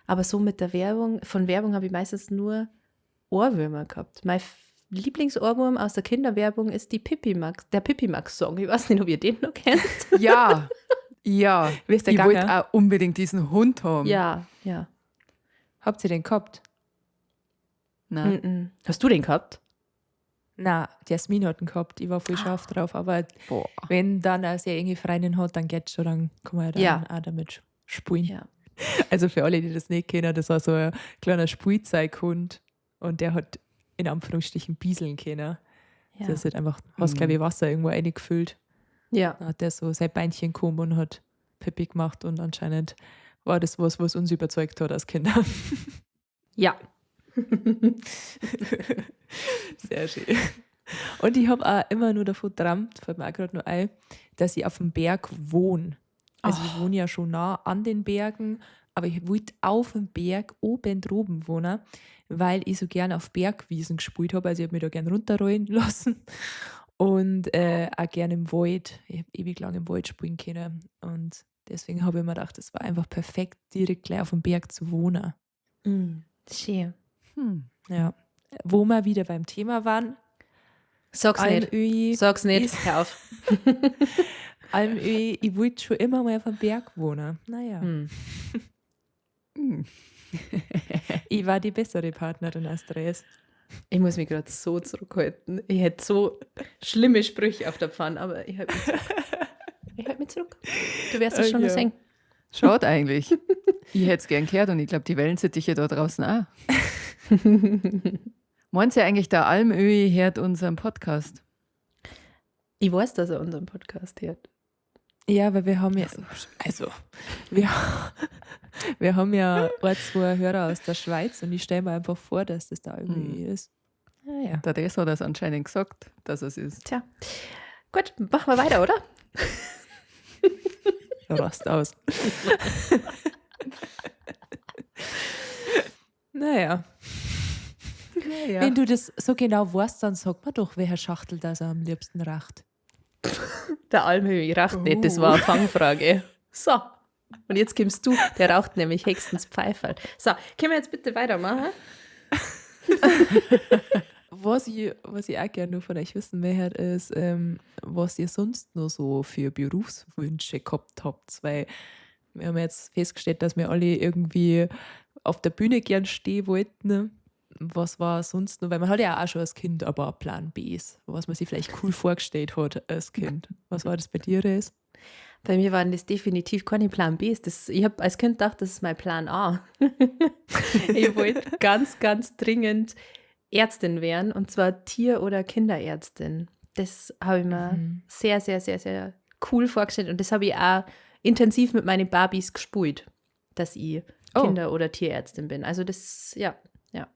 S1: Aber so mit der Werbung, von Werbung habe ich meistens nur Ohrwürmer gehabt. Mein Lieblingsohrwurm aus der Kinderwerbung ist die Pippi Max, der Pippi Max Song. Ich weiß nicht, ob ihr den noch kennt.
S3: Ja, ja.
S2: Wie ist der
S3: Ich wollte
S2: gegangen?
S3: auch unbedingt diesen Hund haben.
S1: Ja, ja.
S2: Habt ihr den gehabt?
S3: Nein.
S1: Mhm. Hast du den gehabt?
S2: Na, die Jasmin hat ihn gehabt. Ich war voll scharf drauf. Aber
S3: Boah.
S2: wenn dann eine sehr enge Freundin hat, dann geht's schon, dann kann man ja dann
S1: Ja.
S2: auch damit spielen.
S1: Ja.
S2: Also für alle, die das nicht kennen, das war so ein kleiner Spielzeughund und der hat in Anführungsstrichen bieseln können.
S1: Ja.
S2: Das hat einfach, hast glaube ich Wasser irgendwo reingefüllt.
S1: Ja.
S2: Dann hat der so sein Beinchen gekommen und hat Pipi gemacht und anscheinend war das was, was uns überzeugt hat als Kinder.
S1: Ja.
S2: Sehr schön. Und ich habe auch immer nur davon geträumt, fällt mir auch gerade nur ein, dass ich auf dem Berg wohne. Also ich wohne ja schon nah an den Bergen, aber ich wollte auf dem Berg oben droben wohnen, weil ich so gern auf Bergwiesen gespielt habe. Also ich habe mich da gern runterrollen lassen und auch gern im Wald. Ich habe ewig lang im Wald spielen können. Und deswegen habe ich mir gedacht, es war einfach perfekt, direkt gleich auf dem Berg zu wohnen.
S1: Mhm. Schön.
S2: Ja. Wo wir wieder beim Thema waren,
S1: Sag's nicht.
S2: Almöhi,
S1: Sag's nicht. Hör auf.
S2: Almöhi, ich wollte schon immer mal auf dem Berg wohnen. Naja,
S1: Mhm.
S2: ich war die bessere Partnerin als Dres.
S1: Ich muss mich gerade so zurückhalten. Ich hätte so schlimme Sprüche auf der Pfanne, aber ich halte mich zurück. Ich halte mich zurück. Du wirst es schon noch
S2: Ja.
S1: sehen.
S3: Schaut eigentlich. Ich hätte es gern gehört und ich glaube, die Wellensittiche da draußen auch. Meint ihr eigentlich, der Almöhi hört unseren Podcast?
S1: Ich weiß, dass er unseren Podcast hört.
S2: Ja, weil wir haben ja, also, wir haben ja ein, zwei Hörer aus der Schweiz und ich stelle mir einfach vor, dass das da irgendwie ist. Naja.
S3: Der Des hat das anscheinend gesagt, dass es ist.
S1: Tja. Gut, machen wir weiter, oder?
S2: Rast aus. Naja.
S3: Naja.
S2: Wenn du das so genau weißt, dann sag mir doch, welcher Schachtel das er am liebsten racht.
S1: Der Almöhi raucht nicht, das war eine Fangfrage. So. Und jetzt kommst du, der raucht nämlich höchstens Pfeiferl. So, können wir jetzt bitte weitermachen?
S2: Was ich auch gerne nur von euch wissen möchte, ist, was ihr sonst noch so für Berufswünsche gehabt habt. Weil wir haben jetzt festgestellt, dass wir alle irgendwie auf der Bühne gern stehen wollten. Ne? Was war sonst noch? Weil man hat ja auch schon als Kind aber Plan Bs, was man sich vielleicht cool vorgestellt hat als Kind. Was war das bei dir, Res?
S1: Bei mir waren das definitiv keine Plan Bs. Ich habe als Kind gedacht, das ist mein Plan A. Ich wollte ganz, ganz dringend Ärztin werden, und zwar Tier- oder Kinderärztin. Das habe ich mir sehr, sehr, sehr, sehr cool vorgestellt und das habe ich auch intensiv mit meinen Barbies gespielt, dass ich Kinder- oder Tierärztin bin. Also das, ja, ja.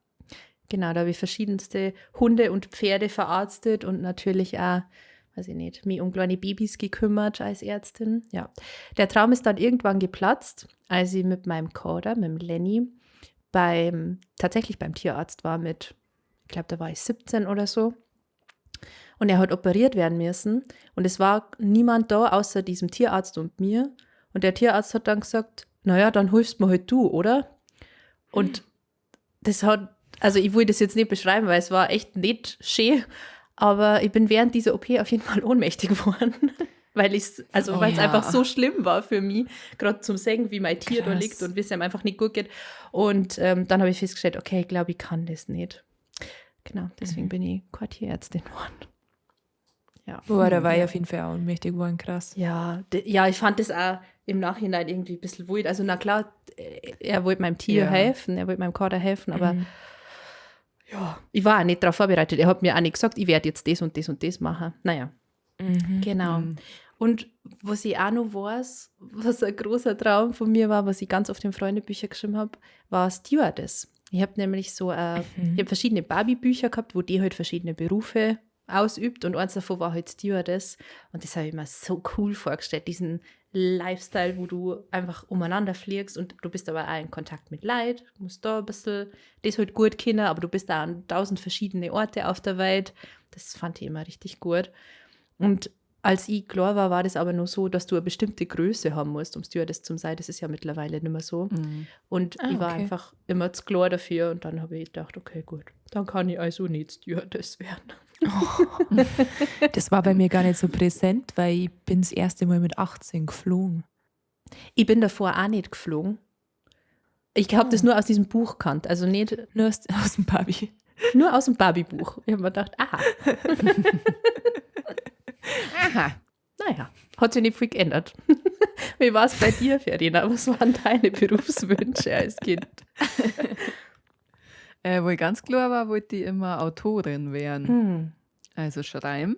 S1: Genau, da habe ich verschiedenste Hunde und Pferde verarztet und natürlich auch, weiß ich nicht, mich um kleine Babys gekümmert als Ärztin. Ja. Der Traum ist dann irgendwann geplatzt, als ich mit meinem Kater, mit dem Lenny, tatsächlich beim Tierarzt war mit, ich glaub, da war ich 17 oder so. Und er hat operiert werden müssen. Und es war niemand da, außer diesem Tierarzt und mir. Und der Tierarzt hat dann gesagt, naja, dann hilfst mir halt du, oder? Und das hat, also ich will das jetzt nicht beschreiben, weil es war echt nicht schön, aber ich bin während dieser OP auf jeden Fall ohnmächtig geworden, weil ich's, also weil's einfach so schlimm war für mich, grad zum Sehen, wie mein Tier da liegt und wie es ihm einfach nicht gut geht. Und dann habe ich festgestellt, okay, ich glaube, ich kann das nicht. Genau, deswegen bin ich keine Tierärztin geworden. Ja.
S2: Boah, da war ich auf jeden Fall auch ohnmächtig geworden, krass.
S1: Ja, ja, ich fand das auch im Nachhinein irgendwie ein bisschen wild. Also na klar, er wollte meinem Tier helfen, er wollte meinem Kater helfen, aber ja, ich war auch nicht darauf vorbereitet. Er hat mir auch nicht gesagt, ich werde jetzt das und das und das machen. Naja, genau. Und was ich auch noch weiß, was ein großer Traum von mir war, was ich ganz oft in Freundebücher geschrieben hab, war Stewardess. Ich hab nämlich so ich hab verschiedene Barbie-Bücher gehabt, wo die halt verschiedene Berufe ausübt und eins davon war halt Stewardess und das habe ich mir so cool vorgestellt, diesen Lifestyle, wo du einfach umeinander fliegst und du bist aber auch in Kontakt mit Leid, musst da ein bisschen das halt gut kennen, aber du bist da an 1000 verschiedene Orte auf der Welt. Das fand ich immer richtig gut. Und als ich klar war, war das aber nur so, dass du eine bestimmte Größe haben musst, um Stewardess zu sein. Das ist ja mittlerweile nicht mehr so. Und ich war einfach immer zu klar dafür und dann habe ich gedacht, okay, gut, dann kann ich also nicht Stewardess werden.
S2: Das war bei mir gar nicht so präsent, weil ich bin das erste Mal mit 18 geflogen.
S1: Ich bin davor auch nicht geflogen. Ich hab das nur aus diesem Buch gekannt, also nicht
S2: Nur aus dem Barbie.
S1: Nur aus dem Barbie-Buch. Ich hab mir gedacht, aha.
S3: Aha.
S1: Naja, hat sich nicht viel geändert. Wie war's bei dir, Verena? Was waren deine Berufswünsche als Kind?
S3: Wo ich ganz klar war, wollte ich immer Autorin werden. Also schreiben.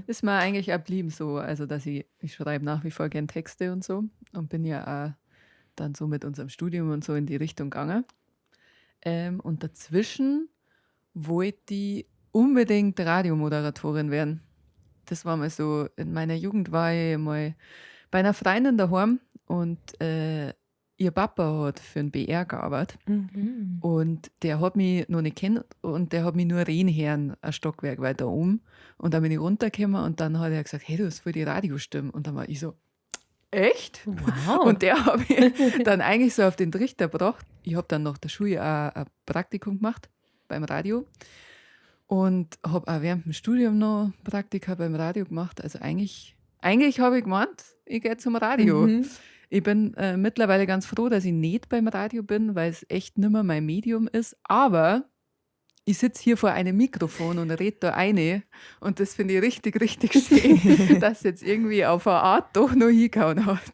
S3: Ist mir eigentlich auch geblieben so, also dass ich schreibe nach wie vor gern Texte und so und bin ja auch dann so mit unserem Studium und so in die Richtung gegangen. Und dazwischen wollte ich unbedingt Radiomoderatorin werden. Das war mal so, in meiner Jugend war ich mal bei einer Freundin daheim und ihr Papa hat für den BR gearbeitet. Und der hat mich noch nicht kennt und der hat mich nur reden hören, ein Stockwerk weiter oben. Und dann bin ich runtergekommen und dann hat er gesagt, hey, du hast voll die Radiostimme. Und dann war ich so, echt?
S1: Wow.
S3: Und der hat mich dann eigentlich so auf den Trichter gebracht. Ich hab dann nach der Schule auch ein Praktikum gemacht beim Radio und hab auch während dem Studium noch Praktika beim Radio gemacht. Also eigentlich hab ich gemeint, ich geh zum Radio. Ich bin mittlerweile ganz froh, dass ich nicht beim Radio bin, weil es echt nimmer mein Medium ist. Aber ich sitz hier vor einem Mikrofon und red da rein. Und das finde ich richtig, richtig schön, dass jetzt irgendwie auf eine Art doch noch hingehauen hat.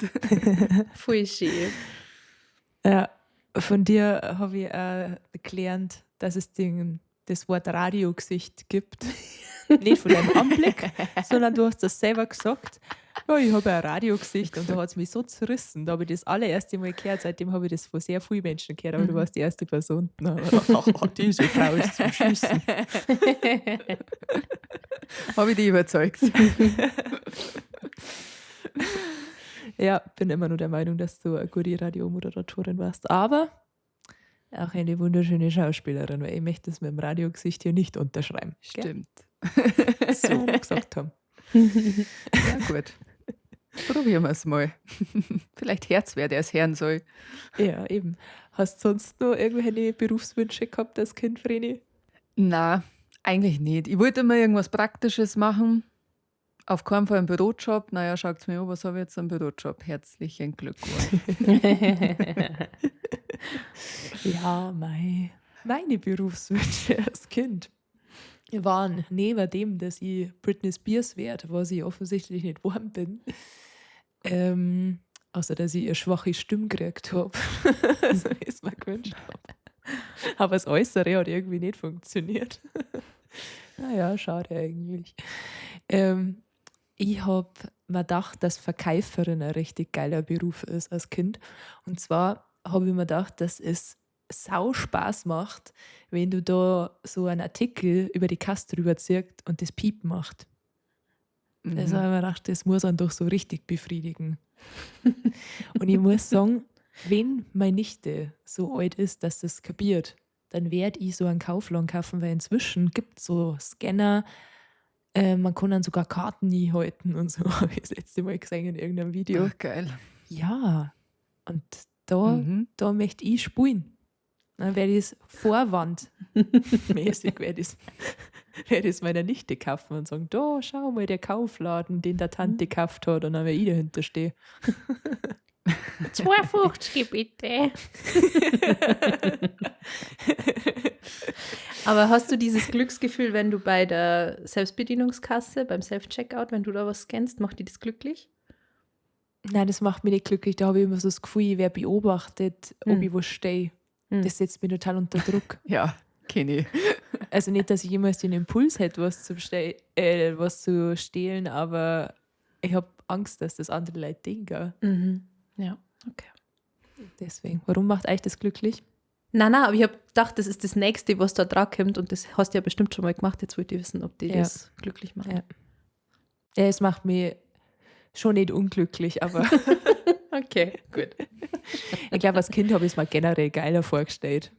S1: Voll schön.
S2: Ja, von dir habe ich gelernt, dass es das Wort Radiogesicht gibt. Nicht von deinem Anblick, sondern du hast das selber gesagt. Ja, ich habe ein Radiogesicht und da hat's mich so zerrissen. Da habe ich das allererste Mal gehört. Seitdem habe ich das von sehr vielen Menschen gehört, aber du warst die erste Person. Na, oh, diese Frau ist zum Schießen.
S3: Habe ich dich überzeugt?
S2: Ja, bin immer nur der Meinung, dass du eine gute Radiomoderatorin warst. Aber auch eine wunderschöne Schauspielerin, weil ich möchte das mit dem Radiogesicht hier nicht unterschreiben. Gell?
S3: Stimmt.
S2: So gesagt haben.
S3: Ja, gut. Probieren wir's mal. Vielleicht hört's wer, der es hören soll.
S2: Ja, eben. Hast du sonst noch irgendwelche Berufswünsche gehabt als Kind, Vreni?
S3: Na, eigentlich nicht. Ich wollte immer irgendwas Praktisches machen. Auf keinen Fall einen Bürojob. Naja, schaut's mir an, was habe ich jetzt am Bürojob? Herzlichen Glückwunsch.
S2: Ja, meine Berufswünsche als Kind waren neben dem, dass ich Britney Spears werde, was ich offensichtlich nicht geworden bin, Außer, dass ich eine schwache Stimme gekriegt habe. So wie ich es mir gewünscht habe. Aber das Äußere hat irgendwie nicht funktioniert. Naja, schade eigentlich. Ich habe mir gedacht, dass Verkäuferin ein richtig geiler Beruf ist als Kind. Und zwar habe ich mir gedacht, dass es sau Spaß macht, wenn du da so einen Artikel über die Kasse drüber ziehst und das Piep macht. Also habe ich mir gedacht, das muss einen doch so richtig befriedigen. Und ich muss sagen, wenn meine Nichte so alt ist, dass das kapiert, dann werd ich so einen Kaufladen kaufen, weil inzwischen gibt es so Scanner, man kann dann sogar Karten einhalten und so, habe ich das letzte Mal gesehen in irgendeinem Video.
S3: Ach, geil.
S2: Ja, und da möchte ich spulen. Dann werde ich es vorwandmäßig, werde ich es meiner Nichte kaufen und sagen, da, schau mal, der Kaufladen, den der Tante gekauft hat, und dann werde ich dahinter stehen.
S1: 2,50 bitte. Aber hast du dieses Glücksgefühl, wenn du bei der Selbstbedienungskasse, beim Self-Checkout, wenn du da was scannst, macht dich das glücklich?
S2: Nein, das macht mich nicht glücklich. Da habe ich immer so das Gefühl, ich werde beobachtet, ob ich wo stehe. Das setzt mich total unter Druck.
S3: Ja, kenne ich.
S2: Also nicht, dass ich jemals den Impuls hätte, was zu stehlen, aber ich habe Angst, dass das andere Leute denken.
S1: Mhm. Ja, okay.
S2: Deswegen. Warum macht euch das glücklich?
S1: Nein, aber ich habe gedacht, das ist das Nächste, was da dran kommt, und das hast du ja bestimmt schon mal gemacht. Jetzt wollte ich wissen, ob die das glücklich macht.
S2: Ja. Ja, es macht mich schon nicht unglücklich, aber
S1: okay, gut.
S2: Ich glaube, als Kind habe ich es mir generell geiler vorgestellt.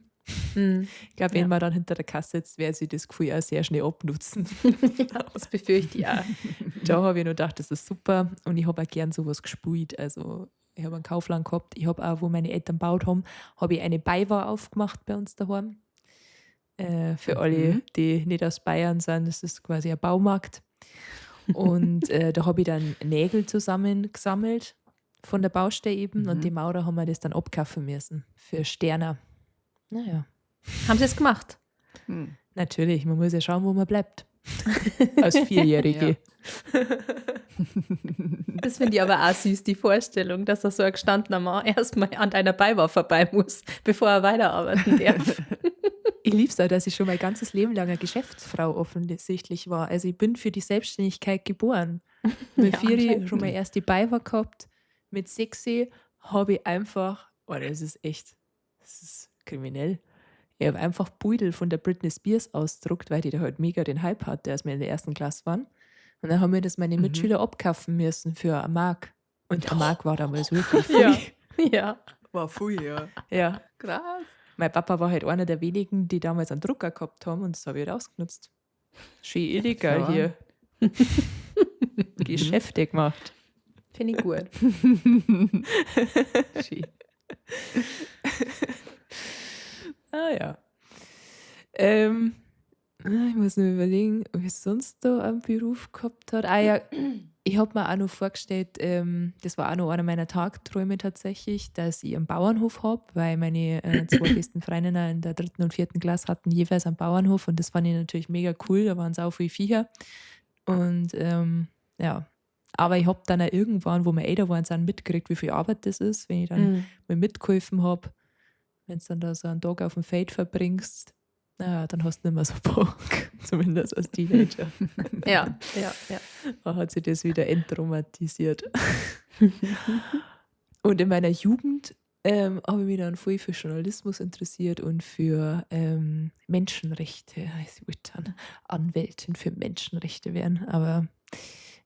S1: Mhm.
S2: Ich glaube, wenn man dann hinter der Kasse sitzt, werde ich das Gefühl auch sehr schnell abnutzen.
S1: Ja, das befürchte ich auch.
S2: Da habe ich nur gedacht, das ist super, und ich habe auch gern sowas gespielt. Also ich habe einen Kaufland gehabt. Ich habe auch, wo meine Eltern gebaut haben, habe ich eine Beiwahr aufgemacht bei uns daheim. Für alle, die nicht aus Bayern sind, das ist quasi ein Baumarkt. Und da habe ich dann Nägel zusammengesammelt von der Baustelle eben. Und die Maurer haben wir das dann abkaufen müssen für Sterne. Naja.
S1: Haben sie es gemacht?
S3: Hm.
S2: Natürlich, man muss ja schauen, wo man bleibt. Als Vierjährige.
S3: Ja.
S1: Das finde ich aber auch süß, die Vorstellung, dass er so ein gestandener Mann erstmal an deiner Beiwahr vorbei muss, bevor er weiterarbeiten darf.
S2: Ich liebe es auch, dass ich schon mein ganzes Leben lang eine Geschäftsfrau offensichtlich war. Also ich bin für die Selbstständigkeit geboren. Mit
S1: Ja,
S2: 4
S1: anscheinend.
S2: schon mal erst die Beiwahr gehabt. Mit 6 habe ich einfach, oh, das ist echt, das ist kriminell. Ich habe einfach Pudel von der Britney Spears ausgedruckt, weil die da halt mega den Hype hatte, als wir in der ersten Klasse waren. Und dann haben mir das meine Mitschüler abkaufen müssen für eine Mark. Und eine Mark war damals wirklich viel.
S1: Ja. Ja.
S3: War viel, ja.
S2: Ja.
S3: Krass.
S2: Mein Papa war halt einer der wenigen, die damals einen Drucker gehabt haben, und das habe ich halt ausgenutzt. Schön illegal
S3: Ja.
S2: hier. Geschäfte gemacht.
S1: Finde ich gut.
S3: Schön.
S2: Ah ja. Ich muss nur überlegen, ob ich sonst da einen Beruf gehabt hat. Ah ja, ich habe mir auch noch vorgestellt, das war auch noch einer meiner Tagträume tatsächlich, dass ich einen Bauernhof hab, weil meine zwei besten Freundinnen in der 3. und 4. Klasse hatten jeweils einen Bauernhof, und das fand ich natürlich mega cool, da waren sau viele Viecher. Und ja, aber ich hab dann auch irgendwann, wo wir älter waren, sind, mitgekriegt, wie viel Arbeit das ist, wenn ich dann mal mitgeholfen hab. Wenn du dann da so einen Tag auf dem Feld verbringst, naja, dann hast du nicht mehr so Bock, zumindest als Teenager.
S1: Ja, ja, ja.
S2: Da hat sich das wieder enttraumatisiert. Und in meiner Jugend habe ich mich dann voll für Journalismus interessiert und für Menschenrechte. Ich wollte dann Anwältin für Menschenrechte werden, aber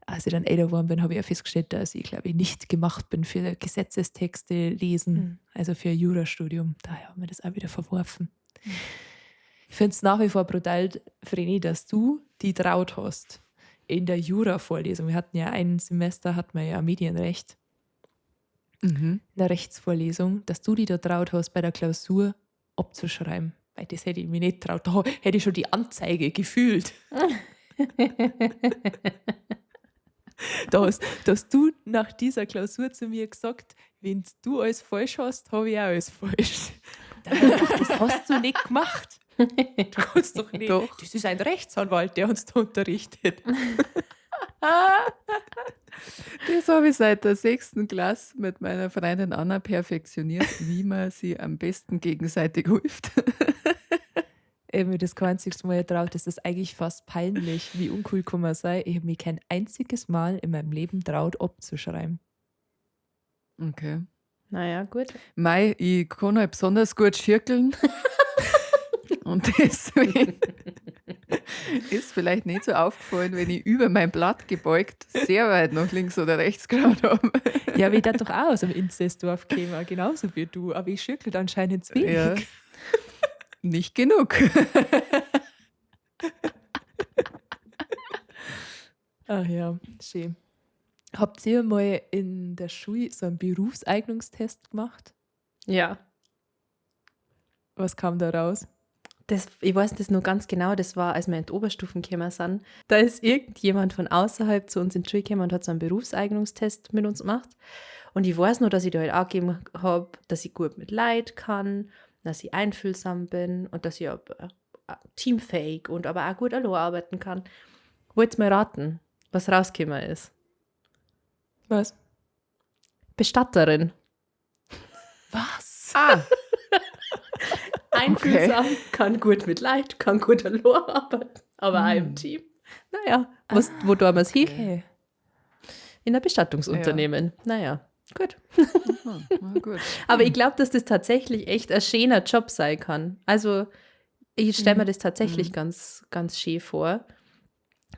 S2: als ich dann älter geworden bin, habe ich auch festgestellt, dass ich, glaube ich, nicht gemacht bin für Gesetzestexte lesen, also für ein Jurastudium. Daher haben wir das auch wieder verworfen. Ich finde es nach wie vor brutal, Vreni, dass du die traut hast in der Jura-Vorlesung. Wir hatten ja ein Semester, hatten wir ja Medienrecht. In der Rechtsvorlesung, dass du die da traut hast, bei der Klausur abzuschreiben. Weil das hätte ich mir nicht traut. Da hätte ich schon die Anzeige gefühlt. Da hast du nach dieser Klausur zu mir gesagt, wenn du alles falsch hast, habe ich auch alles falsch. Da hab ich gedacht, das hast du nicht gemacht. Du kannst doch nicht.
S3: Doch.
S2: Das ist ein Rechtsanwalt, der uns da unterrichtet.
S3: Das habe ich seit der 6. Klasse mit meiner Freundin Anna perfektioniert, wie man sie am besten gegenseitig hilft.
S2: Eben, das kein einziges Mal getraut, das ist eigentlich fast peinlich, wie uncool kann man sein. Ich habe mich kein einziges Mal in meinem Leben traut, abzuschreiben.
S3: Okay.
S1: Naja, gut.
S3: Mei, ich kann halt besonders gut schirkeln. Und deswegen ist vielleicht nicht so aufgefallen, wenn ich über mein Blatt gebeugt sehr weit nach links oder rechts geschaut habe.
S2: Ja, aber ich dachte doch auch aus dem Inzestdorf käme, genauso wie du. Aber ich schirkel anscheinend zu wenig.
S3: Ja. Nicht genug.
S2: Ach ja, schön. Habt ihr mal in der Schule so einen Berufseignungstest gemacht?
S1: Ja.
S2: Was kam da raus?
S1: Das, ich weiß das nur ganz genau, das war, als wir in die Oberstufen gekommen sind. Da ist irgendjemand von außerhalb zu uns in die Schule gekommen und hat so einen Berufseignungstest mit uns gemacht. Und ich weiß nur, dass ich da halt auch gegeben habe, dass ich gut mit Leid kann, dass ich einfühlsam bin und dass ich auch, teamfähig und aber auch gut allein arbeiten kann. Wollt's mal raten, was rausgekommen ist?
S2: Was?
S1: Bestatterin.
S2: Was?
S3: Ah.
S1: Einfühlsam, okay. Kann gut mit Leid, kann gut allein arbeiten, aber auch im Team. Naja, was, wo tun wir es hin?
S2: Okay.
S1: In ein Bestattungsunternehmen. Ja. Naja, gut.
S3: Aha, na gut.
S1: Aber ich glaube, dass das tatsächlich echt ein schöner Job sein kann. Also ich stelle mir das tatsächlich ganz, ganz schön vor.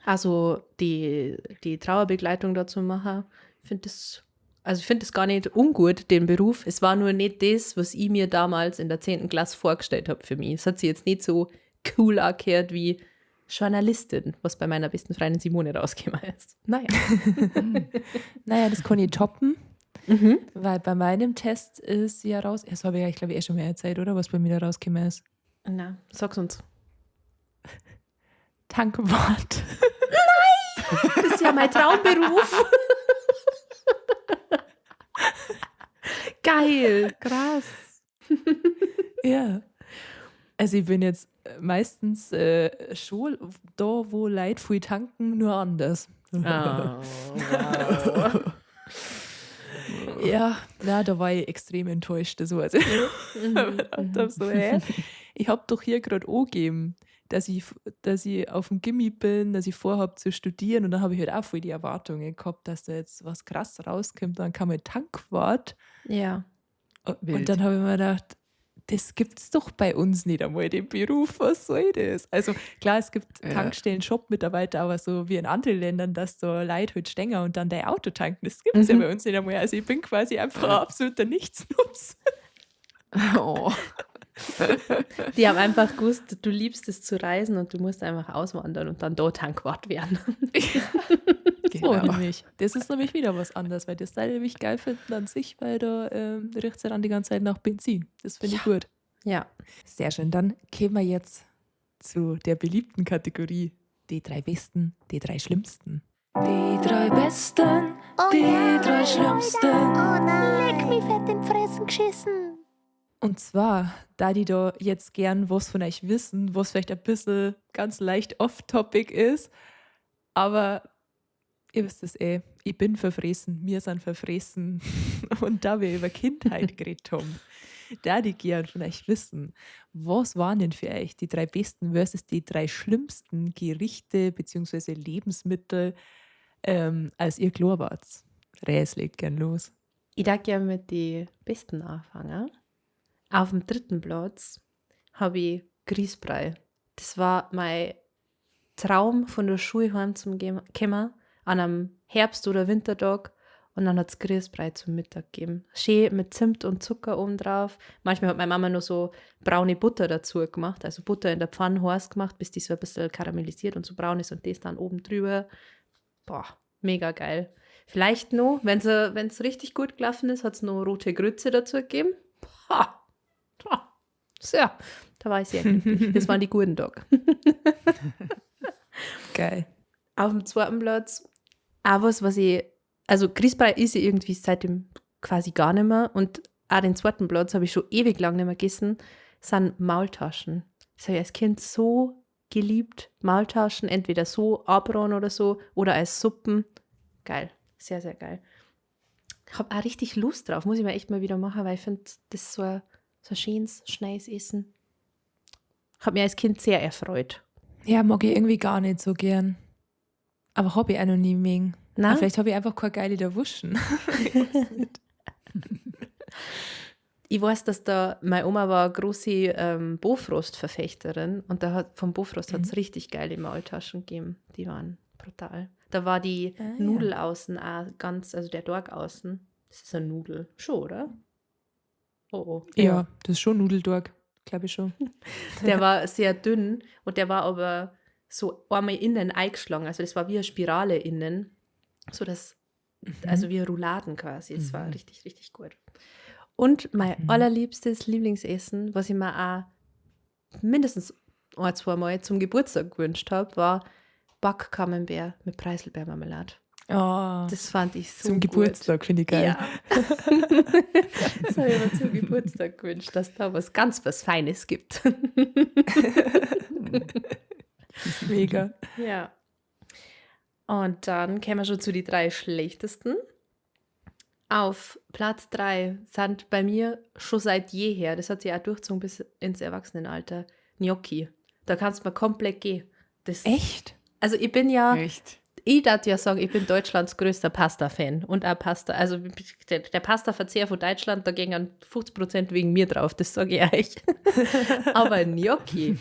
S1: Also die Trauerbegleitung dazu machen, finde das, also ich finde das gar nicht ungut, den Beruf. Es war nur nicht das, was ich mir damals in der 10. Klasse vorgestellt habe für mich. Es hat sich jetzt nicht so cool angehört wie Journalistin, was bei meiner besten Freundin Simone rausgekommen ist. Naja.
S2: Naja, das kann ich toppen, weil bei meinem Test ist ja raus, das habe ich ja, ich glaube, schon mal erzählt, oder? Was bei mir da rausgekommen ist.
S1: Na, sag's uns.
S2: Tankwart.
S1: Nein! Das ist ja mein Traumberuf. Geil.
S3: Krass.
S2: Ja. Also ich bin jetzt meistens schon da, wo Leute viel tanken, nur anders.
S1: Oh, wow.
S2: Ja, na, da war ich extrem enttäuscht. Das weiß ich. Ich dachte so, hä? Ich hab doch hier gerade angegeben, dass ich auf dem Gimmi bin, dass ich vorhab zu studieren. Und dann habe ich halt auch voll die Erwartungen gehabt, dass da jetzt was krass rauskommt. Dann kam ein Tankwart.
S1: Ja.
S2: Und dann habe ich mir gedacht, das gibt's doch bei uns nicht einmal, den Beruf, was soll das? Also klar, es gibt Tankstellen, Shop-Mitarbeiter, aber so wie in anderen Ländern, dass da Leute halt stehen und dann dein Auto tanken, das gibt's ja bei uns nicht einmal. Also ich bin quasi einfach ein absoluter Nichtsnutz.
S3: Oh.
S1: Die haben einfach gewusst, du liebst es zu reisen und du musst einfach auswandern und dann dort Tankwart werden.
S2: Genau. So nämlich. Das ist nämlich wieder was anderes, weil das Teil nämlich geil finden an sich, weil da riecht es ja dann die ganze Zeit nach Benzin. Das finde ich gut.
S1: Ja.
S2: Sehr schön. Dann kommen wir jetzt zu der beliebten Kategorie: Die drei Besten, die drei Schlimmsten.
S4: Die drei Besten, die drei Schlimmsten.
S5: Oh nein. Leck mich fett in Fressen geschissen.
S2: Und zwar, da die da jetzt gern was von euch wissen, was vielleicht ein bisschen ganz leicht off-topic ist, aber ihr wisst es eh, ich bin verfressen, wir sind verfressen. Und da wir über Kindheit geredet haben, da die gern von euch wissen, was waren denn für euch die drei besten versus die drei schlimmsten Gerichte bzw. Lebensmittel, als ihr klein wart? Res legt gern los.
S1: Ich darf gerne mit den besten anfangen. Auf dem 3. Platz habe ich Grießbrei. Das war mein Traum, von der Schule heim zum kommen, an einem Herbst- oder Wintertag. Und dann hat es Grießbrei zum Mittag gegeben. Schön mit Zimt und Zucker obendrauf. Manchmal hat meine Mama nur so braune Butter dazu gemacht. Also Butter in der Pfanne heiß gemacht, bis die so ein bisschen karamellisiert und so braun ist und das dann oben drüber. Boah, mega geil. Vielleicht noch, wenn es richtig gut gelaufen ist, hat es noch rote Grütze dazu gegeben. Boah. So, da war ich sehr glücklich. Das waren die guten Tage.
S2: Geil.
S1: Auf dem 2. Platz auch was ich, also Grießbrei ist ich irgendwie seitdem quasi gar nicht mehr und auch den 2. Platz habe ich schon ewig lang nicht mehr gegessen, sind Maultaschen. Das habe ich als Kind so geliebt. Maultaschen, entweder so, Abraten oder so oder als Suppen. Geil. Sehr, sehr geil. Ich habe auch richtig Lust drauf. Muss ich mir echt mal wieder machen, weil ich finde, das ist so ein schönes, schnelles Essen. Hat mir als Kind sehr erfreut.
S2: Ja, mag ich irgendwie gar nicht so gern. Aber habe ich auch noch nie mögen.
S1: Na?
S2: Aber vielleicht habe ich einfach keine geile da Wuschen.
S1: Ich weiß, dass da, meine Oma war eine große Bofrost-Verfechterin und da hat, vom Bofrost hat es richtig geile Maultaschen gegeben. Die waren brutal. Da war die
S2: Ah, ja.
S1: Nudel außen auch ganz, also der Dork außen. Das ist eine Nudel. Schon, oder? Oh, oh.
S2: Ja, das ist schon Nudeldorg, glaube ich schon.
S1: Der war sehr dünn und der war aber so einmal innen eingeschlagen. Also das war wie eine Spirale innen. So dass, also wie Rouladen quasi. Es war richtig, richtig gut. Und mein allerliebstes Lieblingsessen, was ich mir auch mindestens ein, zwei Mal zum Geburtstag gewünscht habe, war Backcamembert mit Preiselbeermarmelade.
S2: Oh,
S1: Das fand ich so
S2: zum
S1: gut.
S2: Geburtstag finde ich geil.
S1: Ja. Das habe ich mir zum Geburtstag gewünscht, dass da was ganz was Feines gibt.
S2: Mega.
S1: Ja. Und dann kämen wir schon zu die drei schlechtesten. Auf Platz 3 sind bei mir schon seit jeher, das hat sich auch durchgezogen bis ins Erwachsenenalter, Gnocchi. Da kannst du mir komplett gehen. Das,
S2: Echt?
S1: Also ich bin ja,
S3: Echt?
S1: ich darf ja sagen, ich bin Deutschlands größter Pasta-Fan und auch Pasta. Also der Pasta-Verzehr von Deutschland, da gingen 50% wegen mir drauf, das sage ich euch. Aber Gnocchi,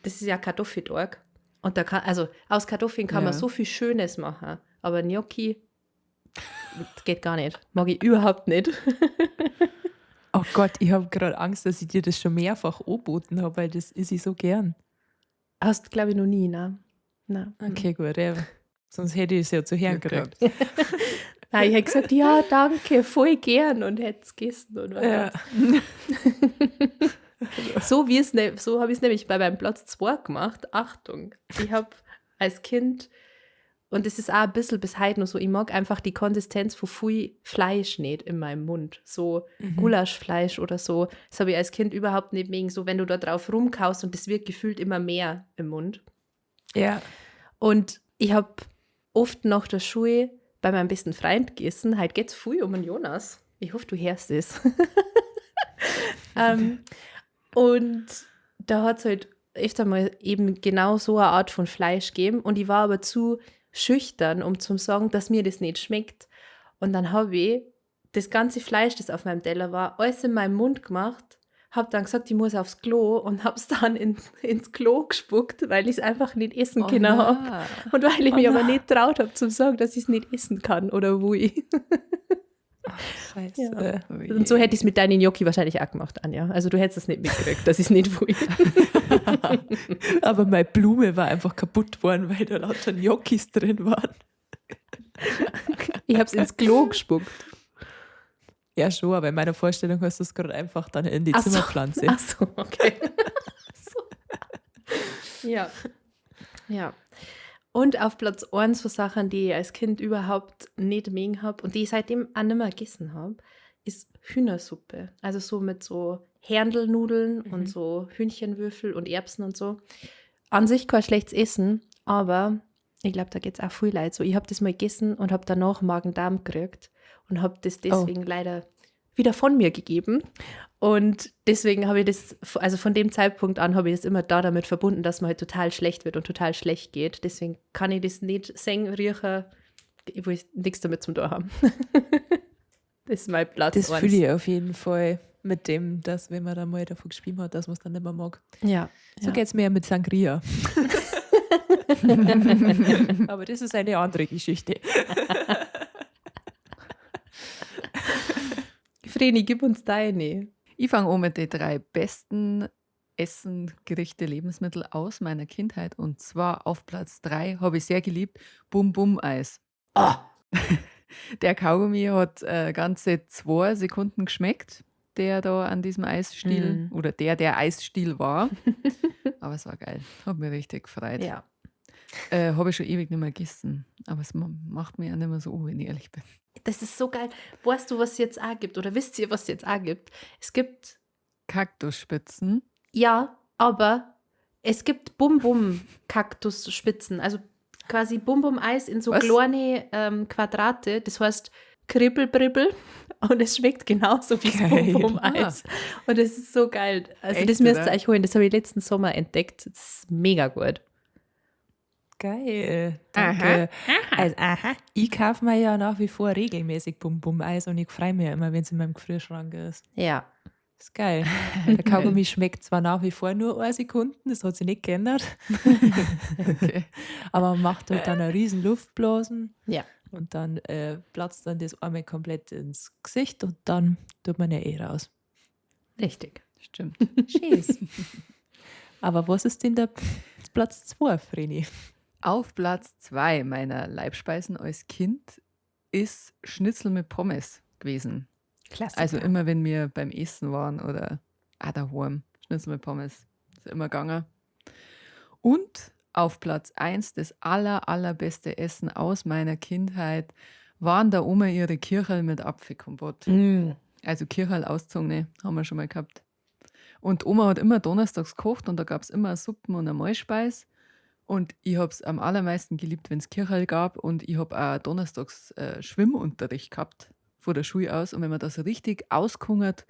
S1: das ist ja Kartoffeldorg. Und da kann, also aus Kartoffeln kann man
S3: Ja.
S1: so viel Schönes machen, aber Gnocchi, das geht gar nicht. Mag ich überhaupt nicht.
S2: Oh Gott, ich habe gerade Angst, dass ich dir das schon mehrfach angeboten habe, weil das ist ich so gern.
S1: Hast, glaube ich, noch nie, ne? Nein.
S2: Okay, gut. Ja. Sonst hätte ich es ja zu Herren
S3: Glück
S2: gekriegt.
S1: Nein, ich hätte gesagt, ja, danke, voll gern und hätte es gegessen. Und war
S2: Ja.
S1: So, wie es ne, so habe ich es nämlich bei meinem Platz 2 gemacht. Achtung, ich habe als Kind, und es ist auch ein bisschen bis heute noch so, ich mag einfach die Konsistenz von viel Fleisch nicht in meinem Mund. So Gulaschfleisch oder so. Das habe ich als Kind überhaupt nicht mögen. So, wenn du da drauf rumkaust und das wird gefühlt immer mehr im Mund.
S2: Ja.
S1: Und ich habe oft nach der Schule bei meinem besten Freund gegessen. Heute geht's früh um den Jonas. Ich hoffe, du hörst es. Und da hat es halt öfter mal eben genau so eine Art von Fleisch gegeben. Und ich war aber zu schüchtern, um zu sagen, dass mir das nicht schmeckt. Und dann habe ich das ganze Fleisch, das auf meinem Teller war, alles in meinem Mund gemacht, habe dann gesagt, ich muss aufs Klo und habe es dann ins Klo gespuckt, weil ich es einfach nicht essen
S3: Oh
S1: können habe.
S3: nein.
S1: Und weil ich
S2: Oh
S1: mich aber
S2: nein.
S1: nicht traut habe, zu sagen, dass ich es nicht essen kann oder wo ich.
S2: Scheiße.
S1: Ja.
S3: Oh je.
S1: Und so hätte ich es mit deinen Gnocchi wahrscheinlich auch gemacht, Anja. Also du hättest es nicht mitgekriegt, dass ich es nicht will.
S2: Aber meine Blume war einfach kaputt worden, weil da lauter Gnocchis drin waren.
S1: Ich habe es ins Klo gespuckt.
S2: Ja, schon, aber in meiner Vorstellung hast du es gerade einfach dann in die
S1: Ach so.
S2: Zimmerpflanze.
S1: Ach so, okay. So. Ja. Ja. Und auf Platz 1 von Sachen, die ich als Kind überhaupt nicht mögen habe und die ich seitdem auch nicht mehr gegessen habe, ist Hühnersuppe. Also so mit so Herndelnudeln und so Hühnchenwürfel und Erbsen und so. An sich kein schlechtes Essen, aber ich glaube, da geht es auch viel Leid. So, ich habe das mal gegessen und habe danach Magen-Darm gekriegt und habe das deswegen leider wieder von mir gegeben. Und deswegen habe ich das, also von dem Zeitpunkt an habe ich das immer da damit verbunden, dass man halt total schlecht wird und total schlecht geht. Deswegen kann ich das nicht singen, riechen, ich will nichts damit zum Tor haben. Das ist mein Platz
S2: Das
S1: eins.
S2: fühle ich auf jeden Fall mit dem, dass wenn man da mal davon gespielt hat, dass man es dann nicht mehr mag.
S1: Ja.
S2: So
S1: ja.
S2: geht es mir ja mit Sangria. Aber das ist eine andere Geschichte.
S1: Vreni, gib uns deine.
S3: Ich fange an mit den 3 besten Essen, Gerichte, Lebensmittel aus meiner Kindheit. Und zwar auf Platz 3 habe ich sehr geliebt, Bum Bum Eis.
S1: Oh.
S3: Der Kaugummi hat ganze 2 Sekunden geschmeckt, der da an diesem Eisstiel oder der Eisstiel war. Aber es war geil. Hat mich richtig gefreut.
S1: Ja.
S3: Habe ich schon ewig nicht mehr gegessen. Aber es macht mich auch nicht mehr so, wenn ich ehrlich bin.
S1: Das ist so geil. Weißt du, was es jetzt auch gibt? Oder wisst ihr, was es jetzt auch gibt? Es gibt
S3: Kaktusspitzen.
S1: Ja, aber es gibt Bum-Bum-Kaktusspitzen. Also Quasi Bum-Bum-Eis in so
S3: Was?
S1: kleine Quadrate. Das heißt Kribbelbribbel. Und es schmeckt genauso wie das
S2: Geil.
S1: Bum-Bum-Eis. Und es ist so geil. Also
S3: Echt,
S1: das müsst ihr
S3: oder?
S1: euch holen. Das habe ich letzten Sommer entdeckt. Das ist mega gut.
S2: Geil, danke. Also, aha. Ich kaufe mir ja nach wie vor regelmäßig Bum-Bum-Eis und ich freue mich ja immer, wenn es in meinem Gefrierschrank ist.
S1: Ja.
S2: Ist geil. Der Kaugummi schmeckt zwar nach wie vor nur eine Sekunde, das hat sich nicht geändert,
S3: Okay.
S2: aber man macht halt dann eine riesen Luftblasen.
S1: Ja.
S2: Und dann platzt dann das einmal komplett ins Gesicht und dann tut man ja eh raus.
S1: Richtig.
S3: Stimmt.
S2: Scheiß. Aber was ist denn der Platz 2, Vreni?
S3: Auf Platz 2 meiner Leibspeisen als Kind ist Schnitzel mit Pommes gewesen.
S1: Klassiker.
S3: Also immer, wenn wir beim Essen waren oder auch daheim, Schnitzel mit Pommes, ist immer gegangen. Und auf Platz 1 das allerbeste Essen aus meiner Kindheit waren da Oma ihre Kircherl mit Apfelkompott.
S1: Mm.
S3: Also Kircherl auszogene, haben wir schon mal gehabt. Und Oma hat immer donnerstags gekocht und da gab es immer Suppen und eine Mahlspeis. Und ich habe es am allermeisten geliebt, wenn es Kircherl gab. Und ich habe auch donnerstags Schwimmunterricht gehabt von der Schule aus. Und wenn man da so richtig ausgehungert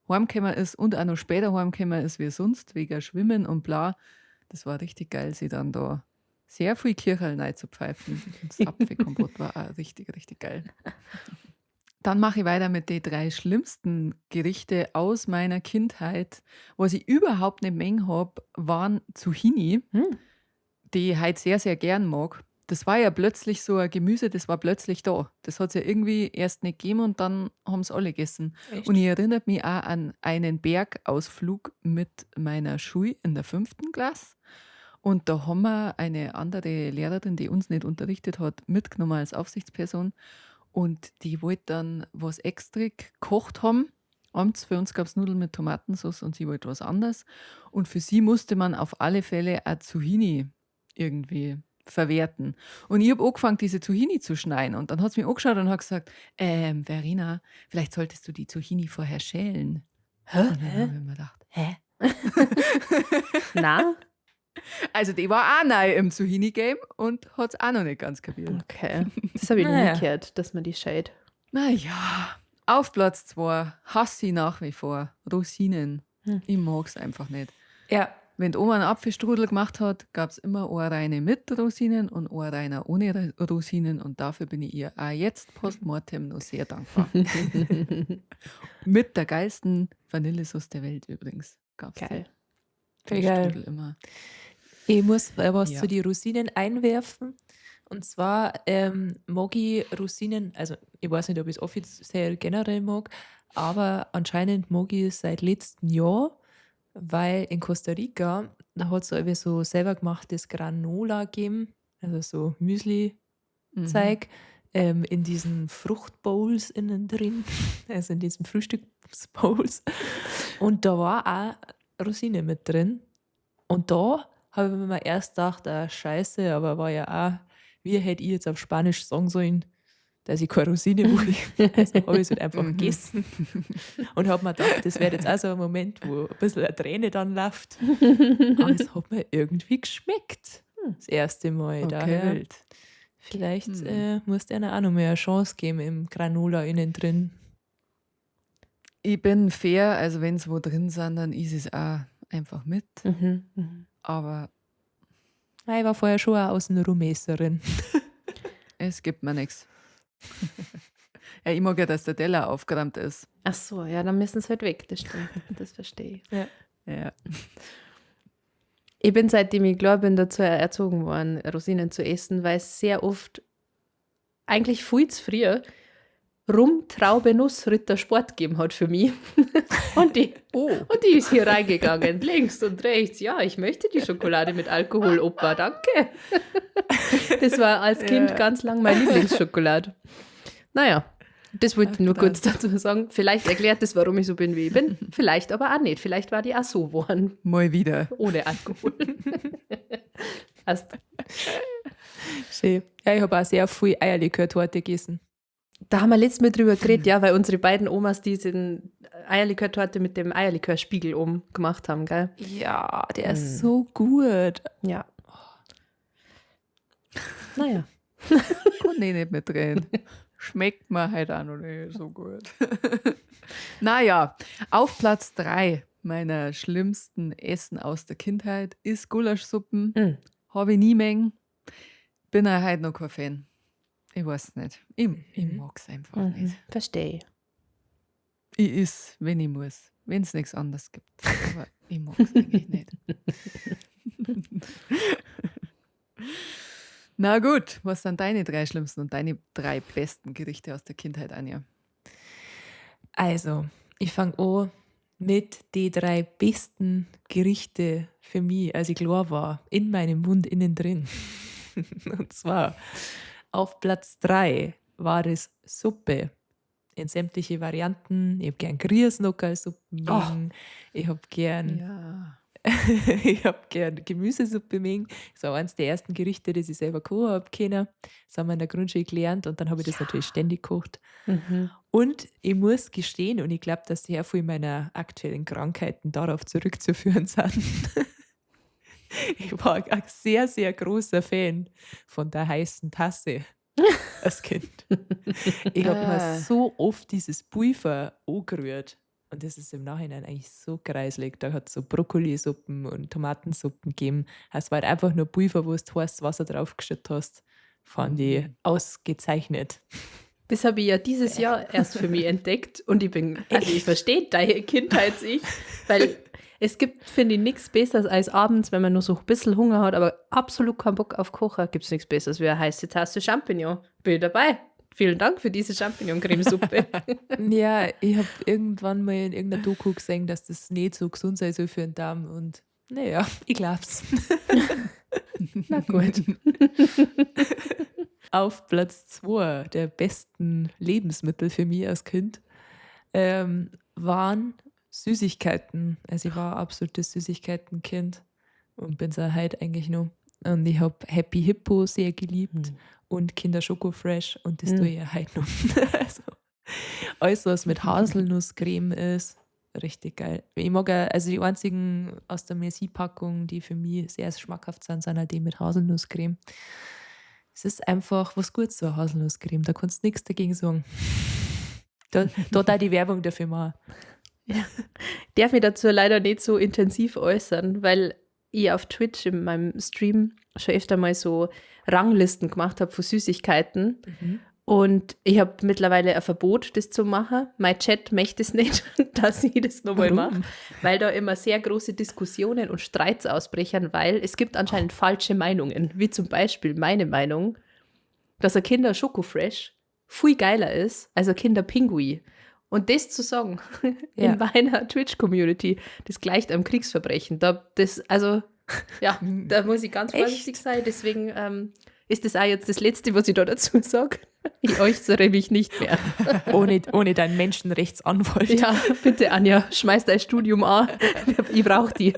S3: heimgekommen ist und auch noch später heimgekommen ist wie sonst, wegen Schwimmen und bla, das war richtig geil, sich dann da sehr viel Kircherl reinzupfeifen. Und das Apfelkompott war auch richtig, richtig geil. Dann mache ich weiter mit den 3 schlimmsten Gerichte aus meiner Kindheit. Was ich überhaupt nicht mengen hab, waren Zucchini, die ich heute sehr, sehr gern mag. Das war ja plötzlich so ein Gemüse, das war plötzlich da. Das hat's ja irgendwie erst nicht gegeben und dann haben's alle gegessen.
S2: Echt?
S3: Und ich erinnere mich auch an einen Bergausflug mit meiner Schule in der 5. Klasse. Und da haben wir eine andere Lehrerin, die uns nicht unterrichtet hat, mitgenommen als Aufsichtsperson. Und die wollte dann was extra gekocht haben. Abends für uns gab's Nudeln mit Tomatensauce und sie wollte was anderes. Und für sie musste man auf alle Fälle eine Zucchini irgendwie verwerten. Und ich hab angefangen, diese Zucchini zu schneiden. Und dann hat sie mich angeschaut und hat gesagt, Verena, vielleicht solltest du die Zucchini vorher schälen.
S1: Hä?
S3: Und dann hab ich mir gedacht,
S1: hä? Na?
S3: Also die war auch neu im Zucchini-Game und hat's auch noch nicht ganz kapiert.
S1: Okay. Das hab ich noch nie
S2: Naja.
S1: gehört, dass man die schält.
S3: Naja, auf Platz 2 hasse ich nach wie vor Rosinen. Ich mag's einfach nicht.
S2: Ja.
S3: Wenn die Oma einen Apfelstrudel gemacht hat, gab's immer eine reine mit Rosinen und eine reine ohne Rosinen. Und dafür bin ich ihr auch jetzt postmortem noch sehr dankbar. Mit der geilsten Vanillesauce der Welt übrigens. Gab's
S1: Geil.
S3: den
S2: Geil.
S3: Strudel immer.
S2: Ich muss was
S3: Ja.
S2: zu den Rosinen einwerfen. Und zwar mag ich Rosinen, also ich weiß nicht, ob ich es offiziell generell mag, aber anscheinend mag ich es seit letztem Jahr, weil in Costa Rica, da hat es irgendwie so selber gemachtes Granola gegeben, also so Müsli-Zeug, in diesen Fruchtbowls innen drin, also in diesen Frühstücksbowls. Und da war auch Rosine mit drin. Und da habe ich mir erst gedacht, ah, scheiße, aber war ja auch, wie hätte ich jetzt auf Spanisch sagen sollen, dass ich keine Rosine will. Also habe ich es halt einfach gegessen und habe mir gedacht, das wäre jetzt auch so ein Moment, wo ein bisschen eine Träne dann läuft. Aber es hat mir irgendwie geschmeckt. Das erste Mal.
S3: Okay,
S2: Daher,
S3: wild.
S2: vielleicht musst du einer auch noch mehr eine Chance geben im Granola innen drin.
S3: Ich bin fair, also wenn's wo drin sind, dann ist es auch einfach mit. Aber
S2: Nein, ich war vorher schon auch Außenrummesserin.
S3: Es gibt mir nix. Ja, ich mag ja, dass der Teller aufgeräumt ist.
S1: Ach so, ja, dann müssen sie halt weg, das stimmt. Das verstehe ich.
S2: Ja.
S3: Ja.
S1: Ich bin, seitdem ich klar bin, dazu erzogen worden, Rosinen zu essen, weil es sehr oft, eigentlich viel zu früh, Rum, Traube, Nuss, Ritter, Sport gegeben hat für mich. Und die ist hier reingegangen, links und rechts. Ja, ich möchte die Schokolade mit Alkohol, Opa, danke. Das war als Kind ganz lang meine Lieblingsschokolade. Naja, das wollte ich nur kurz dazu sagen. Vielleicht erklärt das, warum ich so bin, wie ich bin. Vielleicht aber auch nicht. Vielleicht war die auch so geworden.
S3: Mal wieder.
S1: Ohne Alkohol. Passt.
S2: Schön. Ja, ich habe auch sehr viel Eierlikörtorte gegessen.
S1: Da haben wir letztes Mal drüber geredet, ja, weil unsere beiden Omas diesen Eierlikörtorte mit dem Eierlikörspiegel oben gemacht haben, gell?
S2: Ja, der ist so gut.
S1: Ja. Naja.
S3: Kann ich nicht mitreden. Schmeckt mir halt auch noch nicht so gut. Naja, auf Platz 3 meiner schlimmsten Essen aus der Kindheit ist Gulaschsuppen. Habe ich nie mengen. Bin auch heute noch kein Fan. Ich weiß nicht. Ich mag's einfach nicht.
S1: Verstehe.
S3: Ich iss, wenn ich muss, wenn es nichts anderes gibt. Aber ich mag's eigentlich nicht. Na gut, was sind deine 3 schlimmsten und deine 3 besten Gerichte aus der Kindheit, Anja?
S2: Also, ich fang an mit die 3 besten Gerichte für mich, als ich klein war, in meinem Mund innen drin. Und zwar auf Platz 3 war es Suppe. In sämtliche Varianten. Ich hab gern Grießnockersuppen.
S3: Oh.
S2: Ich hab gern Ich hab gern Gemüsesuppe mögen. Das war eines der ersten Gerichte, das ich selber kochen hab können. Das haben wir in der Grundschule gelernt und dann hab ich das natürlich ständig gekocht. Und ich muss gestehen, und ich glaub, dass sehr viel meiner aktuellen Krankheiten darauf zurückzuführen sind. Ich war ein sehr, sehr großer Fan von der heißen Tasse als Kind. Ich hab mir so oft dieses Pulver angerührt. Und das ist im Nachhinein eigentlich so kreislig. Da hat's so Brokkolisuppen und Tomatensuppen gegeben. Es war halt einfach nur Pulver, wo du heißes Wasser draufgeschüttet hast. Fand ich ausgezeichnet.
S1: Das habe ich ja dieses Jahr erst für mich entdeckt. Und ich bin, also ich
S2: Echt?
S1: verstehe deine Kindheits-Ich, weil es gibt, finde ich, nichts Besseres als abends, wenn man nur so ein bisschen Hunger hat, aber absolut keinen Bock auf Kochen, gibt's nichts Besseres wie eine heiße Tasse Champignon. Bin ich dabei. Vielen Dank für diese Champignon-Cremesuppe.
S2: Ja, ich hab irgendwann mal in irgendeiner Doku gesehen, dass das nicht so gesund sei soll für den Darm und naja, ich glaub's.
S1: Na gut.
S2: Auf Platz 2 der besten Lebensmittel für mich als Kind waren Süßigkeiten. Also ich war ein absolutes Süßigkeitenkind und bin's auch heute eigentlich noch. Und ich hab Happy Hippo sehr geliebt und Kinder Schoko Fresh und das tue ich ja heute noch. Also, alles, was mit Haselnusscreme ist, richtig geil. Ich mag auch, also die einzigen aus der Merci-Packung, die für mich sehr schmackhaft sind, sind auch die mit Haselnusscreme. Es ist einfach was Gutes, so eine Haselnusscreme. Da kannst du nichts dagegen sagen. Da da die Werbung dafür machen.
S1: Ja. Ich darf mich dazu leider nicht so intensiv äußern, weil ich auf Twitch in meinem Stream schon öfter mal so Ranglisten gemacht habe von Süßigkeiten. Und ich habe mittlerweile ein Verbot, das zu machen. Mein Chat möchte es nicht, dass ich das nochmal
S2: Warum?
S1: mache, weil da immer sehr große Diskussionen und Streits ausbrechen, weil es gibt anscheinend falsche Meinungen, wie zum Beispiel meine Meinung, dass ein Kinder Schoko Fresh viel geiler ist als ein Kinder Pingui. Und das zu sagen in meiner Twitch-Community, das gleicht einem Kriegsverbrechen. Da, das, also, ja, da muss ich ganz
S2: Echt?
S1: vorsichtig sein. Deswegen ist das auch jetzt das Letzte, was ich da dazu sag. Ich äußere mich nicht mehr.
S2: Ohne deinen Menschenrechtsanwalt.
S1: Ja, bitte, Anja, schmeiß dein Studium an. Ich brauch die.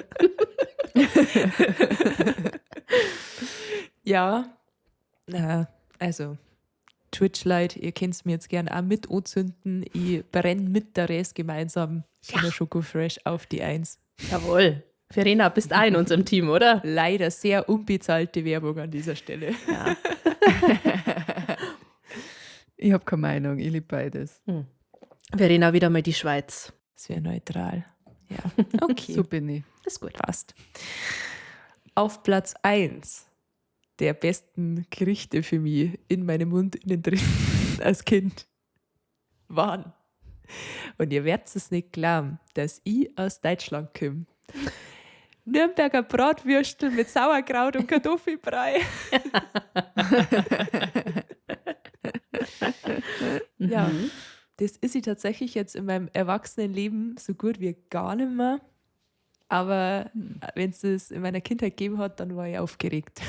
S2: Ja, na, also Twitch-Leute, ihr könnt's mir jetzt gern auch mit anzünden. Ich brenn mit der Rest gemeinsam in der Schoko Fresh auf die 1.
S1: Jawohl. Verena, bist auch in unserem Team, oder?
S2: Leider sehr unbezahlte Werbung an dieser Stelle.
S1: Ja.
S3: Ich hab keine Meinung, ich lieb beides.
S1: Verena, wieder mal die Schweiz.
S2: Das wäre neutral. Ja, okay.
S3: So bin ich.
S1: Ist gut.
S2: Passt. Auf Platz 1 der besten Gerichte für mich in meinem Mund innen drin als Kind waren. Und ihr werdet es nicht glauben, dass ich aus Deutschland komme. Nürnberger Bratwürstel mit Sauerkraut und Kartoffelbrei. Ja, das ist sie tatsächlich jetzt in meinem Erwachsenenleben so gut wie gar nicht mehr. Aber wenn's das in meiner Kindheit gegeben hat, dann war ich aufgeregt.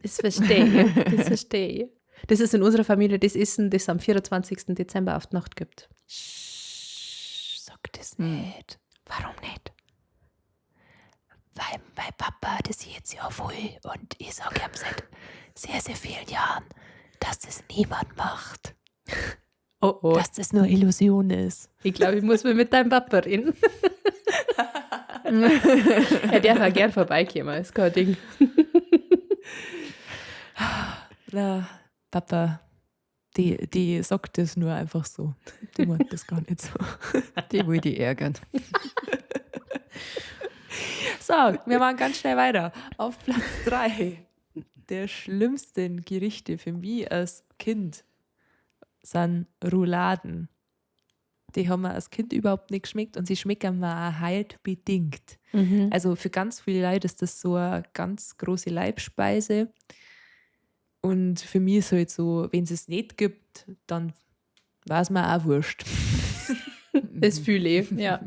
S1: Das verstehe ich. Das verstehe ich. Das ist in unserer Familie das Essen, das am 24. Dezember auf die Nacht gibt.
S2: Sch, sag das nicht.
S1: Warum nicht?
S2: Weil mein Papa das jetzt ja wohl und ich sag ihm seit sehr, sehr vielen Jahren, dass das niemand macht.
S1: Oh, oh.
S2: Dass das nur Illusion ist.
S1: Ich glaube, ich muss mir mit deinem Papa reden. Er darf auch gern vorbeikommen, ist kein Ding.
S2: Na, Papa, die sagt das nur einfach so. Die meint das gar nicht so.
S3: Die will die ärgern.
S2: So, wir machen ganz schnell weiter. Auf Platz 3 der schlimmsten Gerichte für mich als Kind sind Rouladen. Die haben mir als Kind überhaupt nicht geschmeckt und sie schmecken mir auch halt bedingt. Also für ganz viele Leute ist das so eine ganz große Leibspeise. Und für mich ist halt so, wenn es nicht gibt, dann war es mir auch wurscht.
S1: Das fühle ich, ja.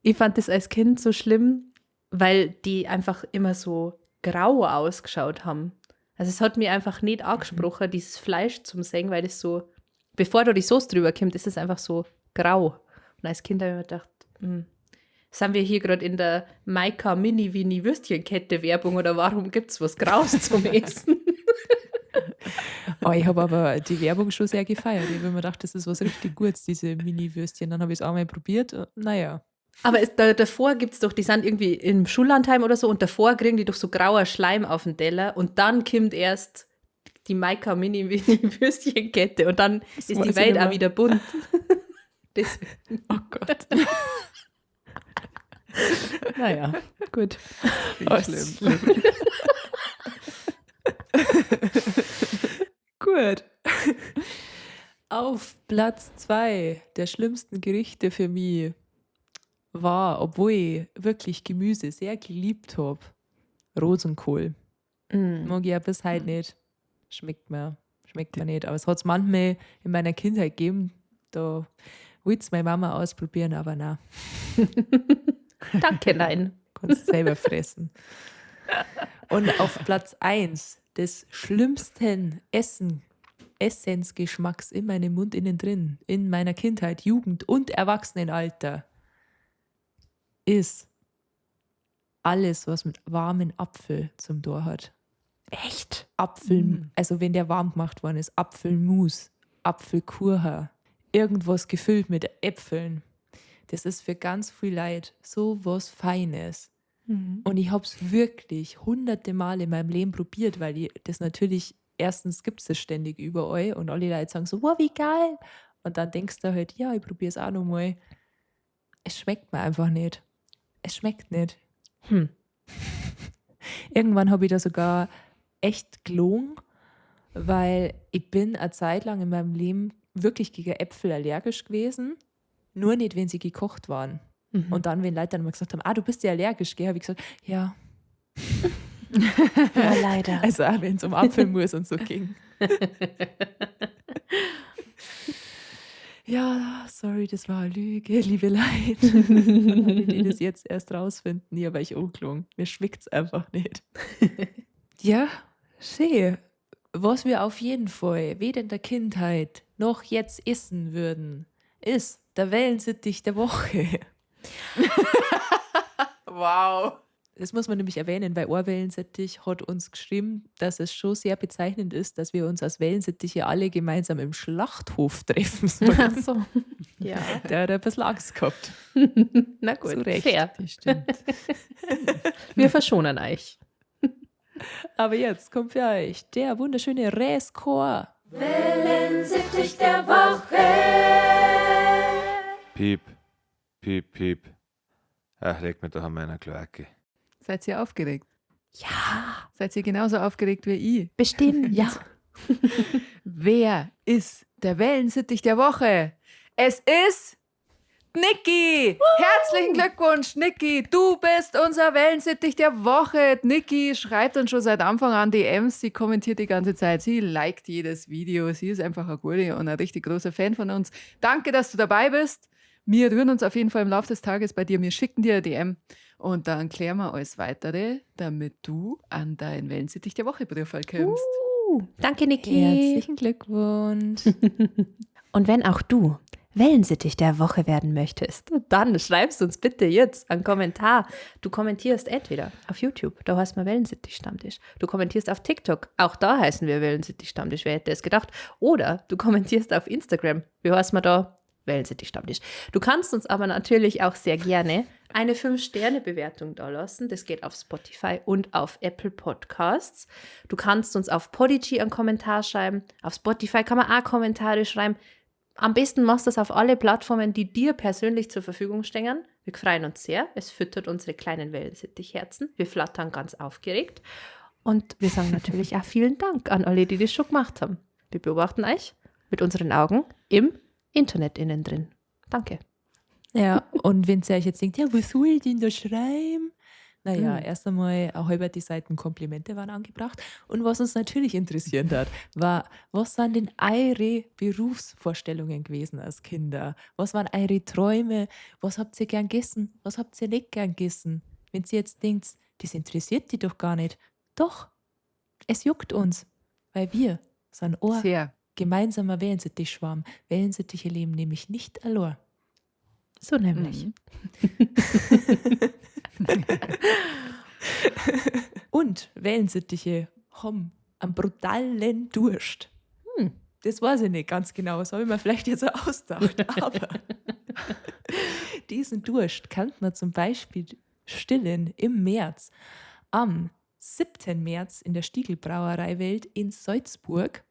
S1: Ich fand das als Kind so schlimm, weil die einfach immer so grau ausgeschaut haben. Also es hat mir einfach nicht angesprochen, dieses Fleisch zum Sehen, weil das so, bevor da die Soße drüber kommt, ist es einfach so grau. Und als Kind habe ich mir gedacht, sind wir hier gerade in der Maika Mini Winnie Würstchenkette Werbung oder warum gibt es was Graues zum Essen?
S2: Oh, ich habe aber die Werbung schon sehr gefeiert. Ich habe mir gedacht, das ist was richtig Gutes, diese Mini-Würstchen. Dann habe ich es auch mal probiert. Naja.
S1: Aber davor gibt es doch, die sind irgendwie im Schullandheim oder so und davor kriegen die doch so grauer Schleim auf den Teller und dann kommt erst die Maika Mini Winnie Würstchenkette und dann
S2: Das
S1: ist
S2: weiß
S1: die
S2: ich
S1: Welt
S2: nicht
S1: auch
S2: mehr.
S1: wieder bunt. Deswegen.
S2: Oh Gott.
S1: Naja, gut.
S3: Wie
S2: Oh,
S3: schlimm.
S2: Gut. Auf Platz 2 der schlimmsten Gerichte für mich war, obwohl ich wirklich Gemüse sehr geliebt habe, Rosenkohl. Mag ich ja bis heute nicht. Schmeckt mir. Schmeckt mir nicht. Aber es hat es manchmal in meiner Kindheit gegeben. Da wollte es meine Mama ausprobieren, aber nein,
S1: Danke, nein.
S2: kannst selber fressen. Und auf Platz 1 des schlimmsten Essensgeschmacks in meinem Mund innen drin, in meiner Kindheit, Jugend und Erwachsenenalter, ist alles, was mit warmen Apfel zum Tor hat.
S1: Echt?
S2: Apfel, also wenn der warm gemacht worden ist, Apfelmus, Apfelkuchen, irgendwas gefüllt mit Äpfeln. Das ist für ganz viel Leid so was Feines. Und ich habe es wirklich hunderte Mal in meinem Leben probiert, weil ich das natürlich, erstens gibt es das ständig überall und alle Leute sagen so, wow, wie geil. Und dann denkst du halt, ja, ich probiere es auch nochmal. Es schmeckt mir einfach nicht. Es schmeckt nicht. Irgendwann habe ich da sogar echt gelogen, weil ich bin eine Zeit lang in meinem Leben wirklich gegen Äpfel allergisch gewesen, nur nicht, wenn sie gekocht waren. Und dann, wenn Leute dann mal gesagt haben, ah, du bist ja allergisch, gell, habe ich gesagt, ja.
S1: Ja, leider.
S2: Also auch wenn es um Apfelmus und so ging. Ja, sorry, das war eine Lüge, liebe Leute. Dann alle, die das jetzt erst rausfinden, ja, weil ich angelogen. Mir schmeckt es einfach nicht. Ja, schön. Was wir auf jeden Fall weder in der Kindheit noch jetzt essen würden, ist der Wellensittich der Woche.
S3: Wow.
S2: Das muss man nämlich erwähnen, weil Ohrwellensittich hat uns geschrieben, dass es schon sehr bezeichnend ist, dass wir uns als Wellensittiche alle gemeinsam im Schlachthof treffen sollen.
S1: Ach so. Ja.
S2: Der hat ein bisschen Angst gehabt.
S1: Na gut,
S2: Zu Recht.
S1: fair.
S3: Das stimmt.
S1: Wir verschonen euch.
S2: Aber jetzt kommt für euch der wunderschöne Räskor.
S4: Wellensittich der Woche.
S6: Piep, piep, piep. Ach, leck mir doch an meiner Kloake.
S3: Seid ihr aufgeregt?
S1: Ja,
S3: Seid ihr genauso aufgeregt wie ich?
S1: bestimmt.
S2: Ja.
S3: Wer ist der Wellensittich der Woche? Es ist Niki! Herzlichen Glückwunsch, Niki! Du bist unser Wellensittich der Woche. Niki schreibt uns schon seit Anfang an DMs, sie kommentiert die ganze Zeit, sie liked jedes Video, sie ist einfach eine gute und ein richtig großer Fan von uns. Danke, dass du dabei bist. Wir rühren uns auf jeden Fall im Laufe des Tages bei dir. Wir schicken dir eine DM und dann klären wir alles Weitere, damit du an dein Wellensittich der Woche Briefwahl kommst.
S1: Danke, Niki.
S2: Herzlichen Glückwunsch.
S1: Und wenn auch du Wellensittich der Woche werden möchtest, dann schreibst uns bitte jetzt einen Kommentar. Du kommentierst entweder auf YouTube, da heißt man Wellensittich Stammtisch. Du kommentierst auf TikTok, auch da heißen wir Wellensittich Stammtisch, wer hätte es gedacht. Oder du kommentierst auf Instagram, wie heißt man da? Wellensittichstammtisch. Du kannst uns aber natürlich auch sehr gerne eine 5-Sterne-Bewertung da lassen. Das geht auf Spotify und auf Apple Podcasts. Du kannst uns auf Podigee einen Kommentar schreiben. Auf Spotify kann man auch Kommentare schreiben. Am besten machst du das auf alle Plattformen, die dir persönlich zur Verfügung stehen. Wir freuen uns sehr. Es füttert unsere kleinen Wellensittichherzen. Wir flattern ganz aufgeregt. Und wir sagen natürlich auch vielen Dank an alle, die das schon gemacht haben. Wir beobachten euch mit unseren Augen im Internet innen drin. Danke.
S2: Ja, und wenn ihr euch jetzt denkt, ja, was soll ich denn da schreiben? Naja, erst einmal eine halbe die Seiten Komplimente waren angebracht. Und was uns natürlich interessiert hat, war, was sind denn eure Berufsvorstellungen gewesen als Kinder? Was waren eure Träume? Was habt ihr gern gegessen? Was habt ihr nicht gern gegessen? Wenn ihr jetzt denkt, das interessiert die doch gar nicht. Doch, es juckt uns, weil wir sind ein
S3: Sehr.
S2: gemeinsamer Wellensittichschwarm. Wellensittiche leben nämlich nicht allein.
S1: So nämlich.
S2: Und Wellensittiche haben einen brutalen Durst. Das weiß ich nicht ganz genau, das habe ich mir vielleicht jetzt auch ausgedacht. Aber diesen Durst kann man zum Beispiel stillen im März. Am 7. März in der Stiegelbrauerei Welt in Salzburg.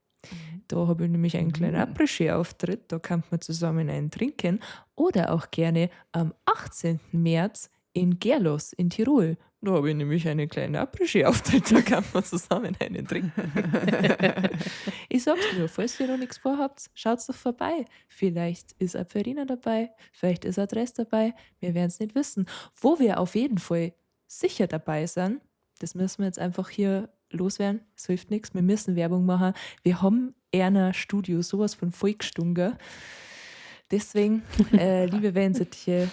S2: Da habe ich nämlich einen kleinen Après-Ski-Auftritt, da kann man zusammen einen trinken. Oder auch gerne am 18. März in Gerlos in Tirol. Da habe ich nämlich einen kleinen Après-Ski-Auftritt, da kann man zusammen einen trinken. Ich sag's nur, falls ihr noch nichts vorhabt, schaut's doch vorbei. Vielleicht ist eine Verena dabei, vielleicht ist ein Dress dabei, wir werden's nicht wissen. Wo wir auf jeden Fall sicher dabei sind, das müssen wir jetzt einfach hier loswerden, es hilft nichts, wir müssen Werbung machen. Wir haben Erna Studio sowas von vollgestunken. Deswegen, liebe Wellensittiche,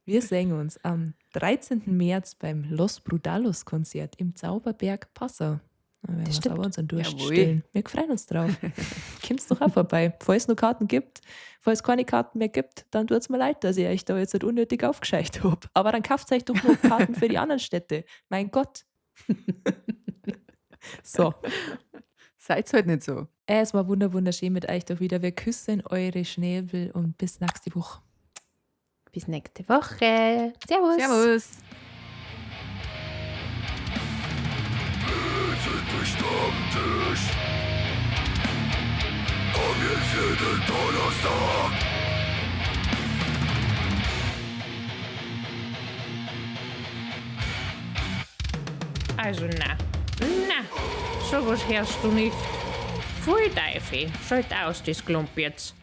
S2: wir sehen uns am 13. März beim Los Brutalos Konzert im Zauberberg Passau. Da werden wir
S1: stimmt.
S2: aber unseren Durst
S3: Jawohl.
S2: stillen. Wir freuen uns drauf. Kommt's doch auch vorbei. Falls es noch Karten gibt, falls es keine Karten mehr gibt, dann tut's mir leid, dass ich euch da jetzt nicht unnötig aufgescheucht hab. Aber dann kauft euch doch noch Karten für die anderen Städte. Mein Gott. So.
S3: Seid's halt nicht so.
S2: Es war wunderschön mit euch doch wieder. Wir küssen eure Schnäbel und bis nächste Woche.
S1: Bis nächste Woche. Servus.
S3: Servus.
S7: Stammtisch. Komm jetzt jeden Donnerstag.
S8: Also na, na, sowas hörst du nicht. Pfui Teufel, schalt aus, das Klump jetzt.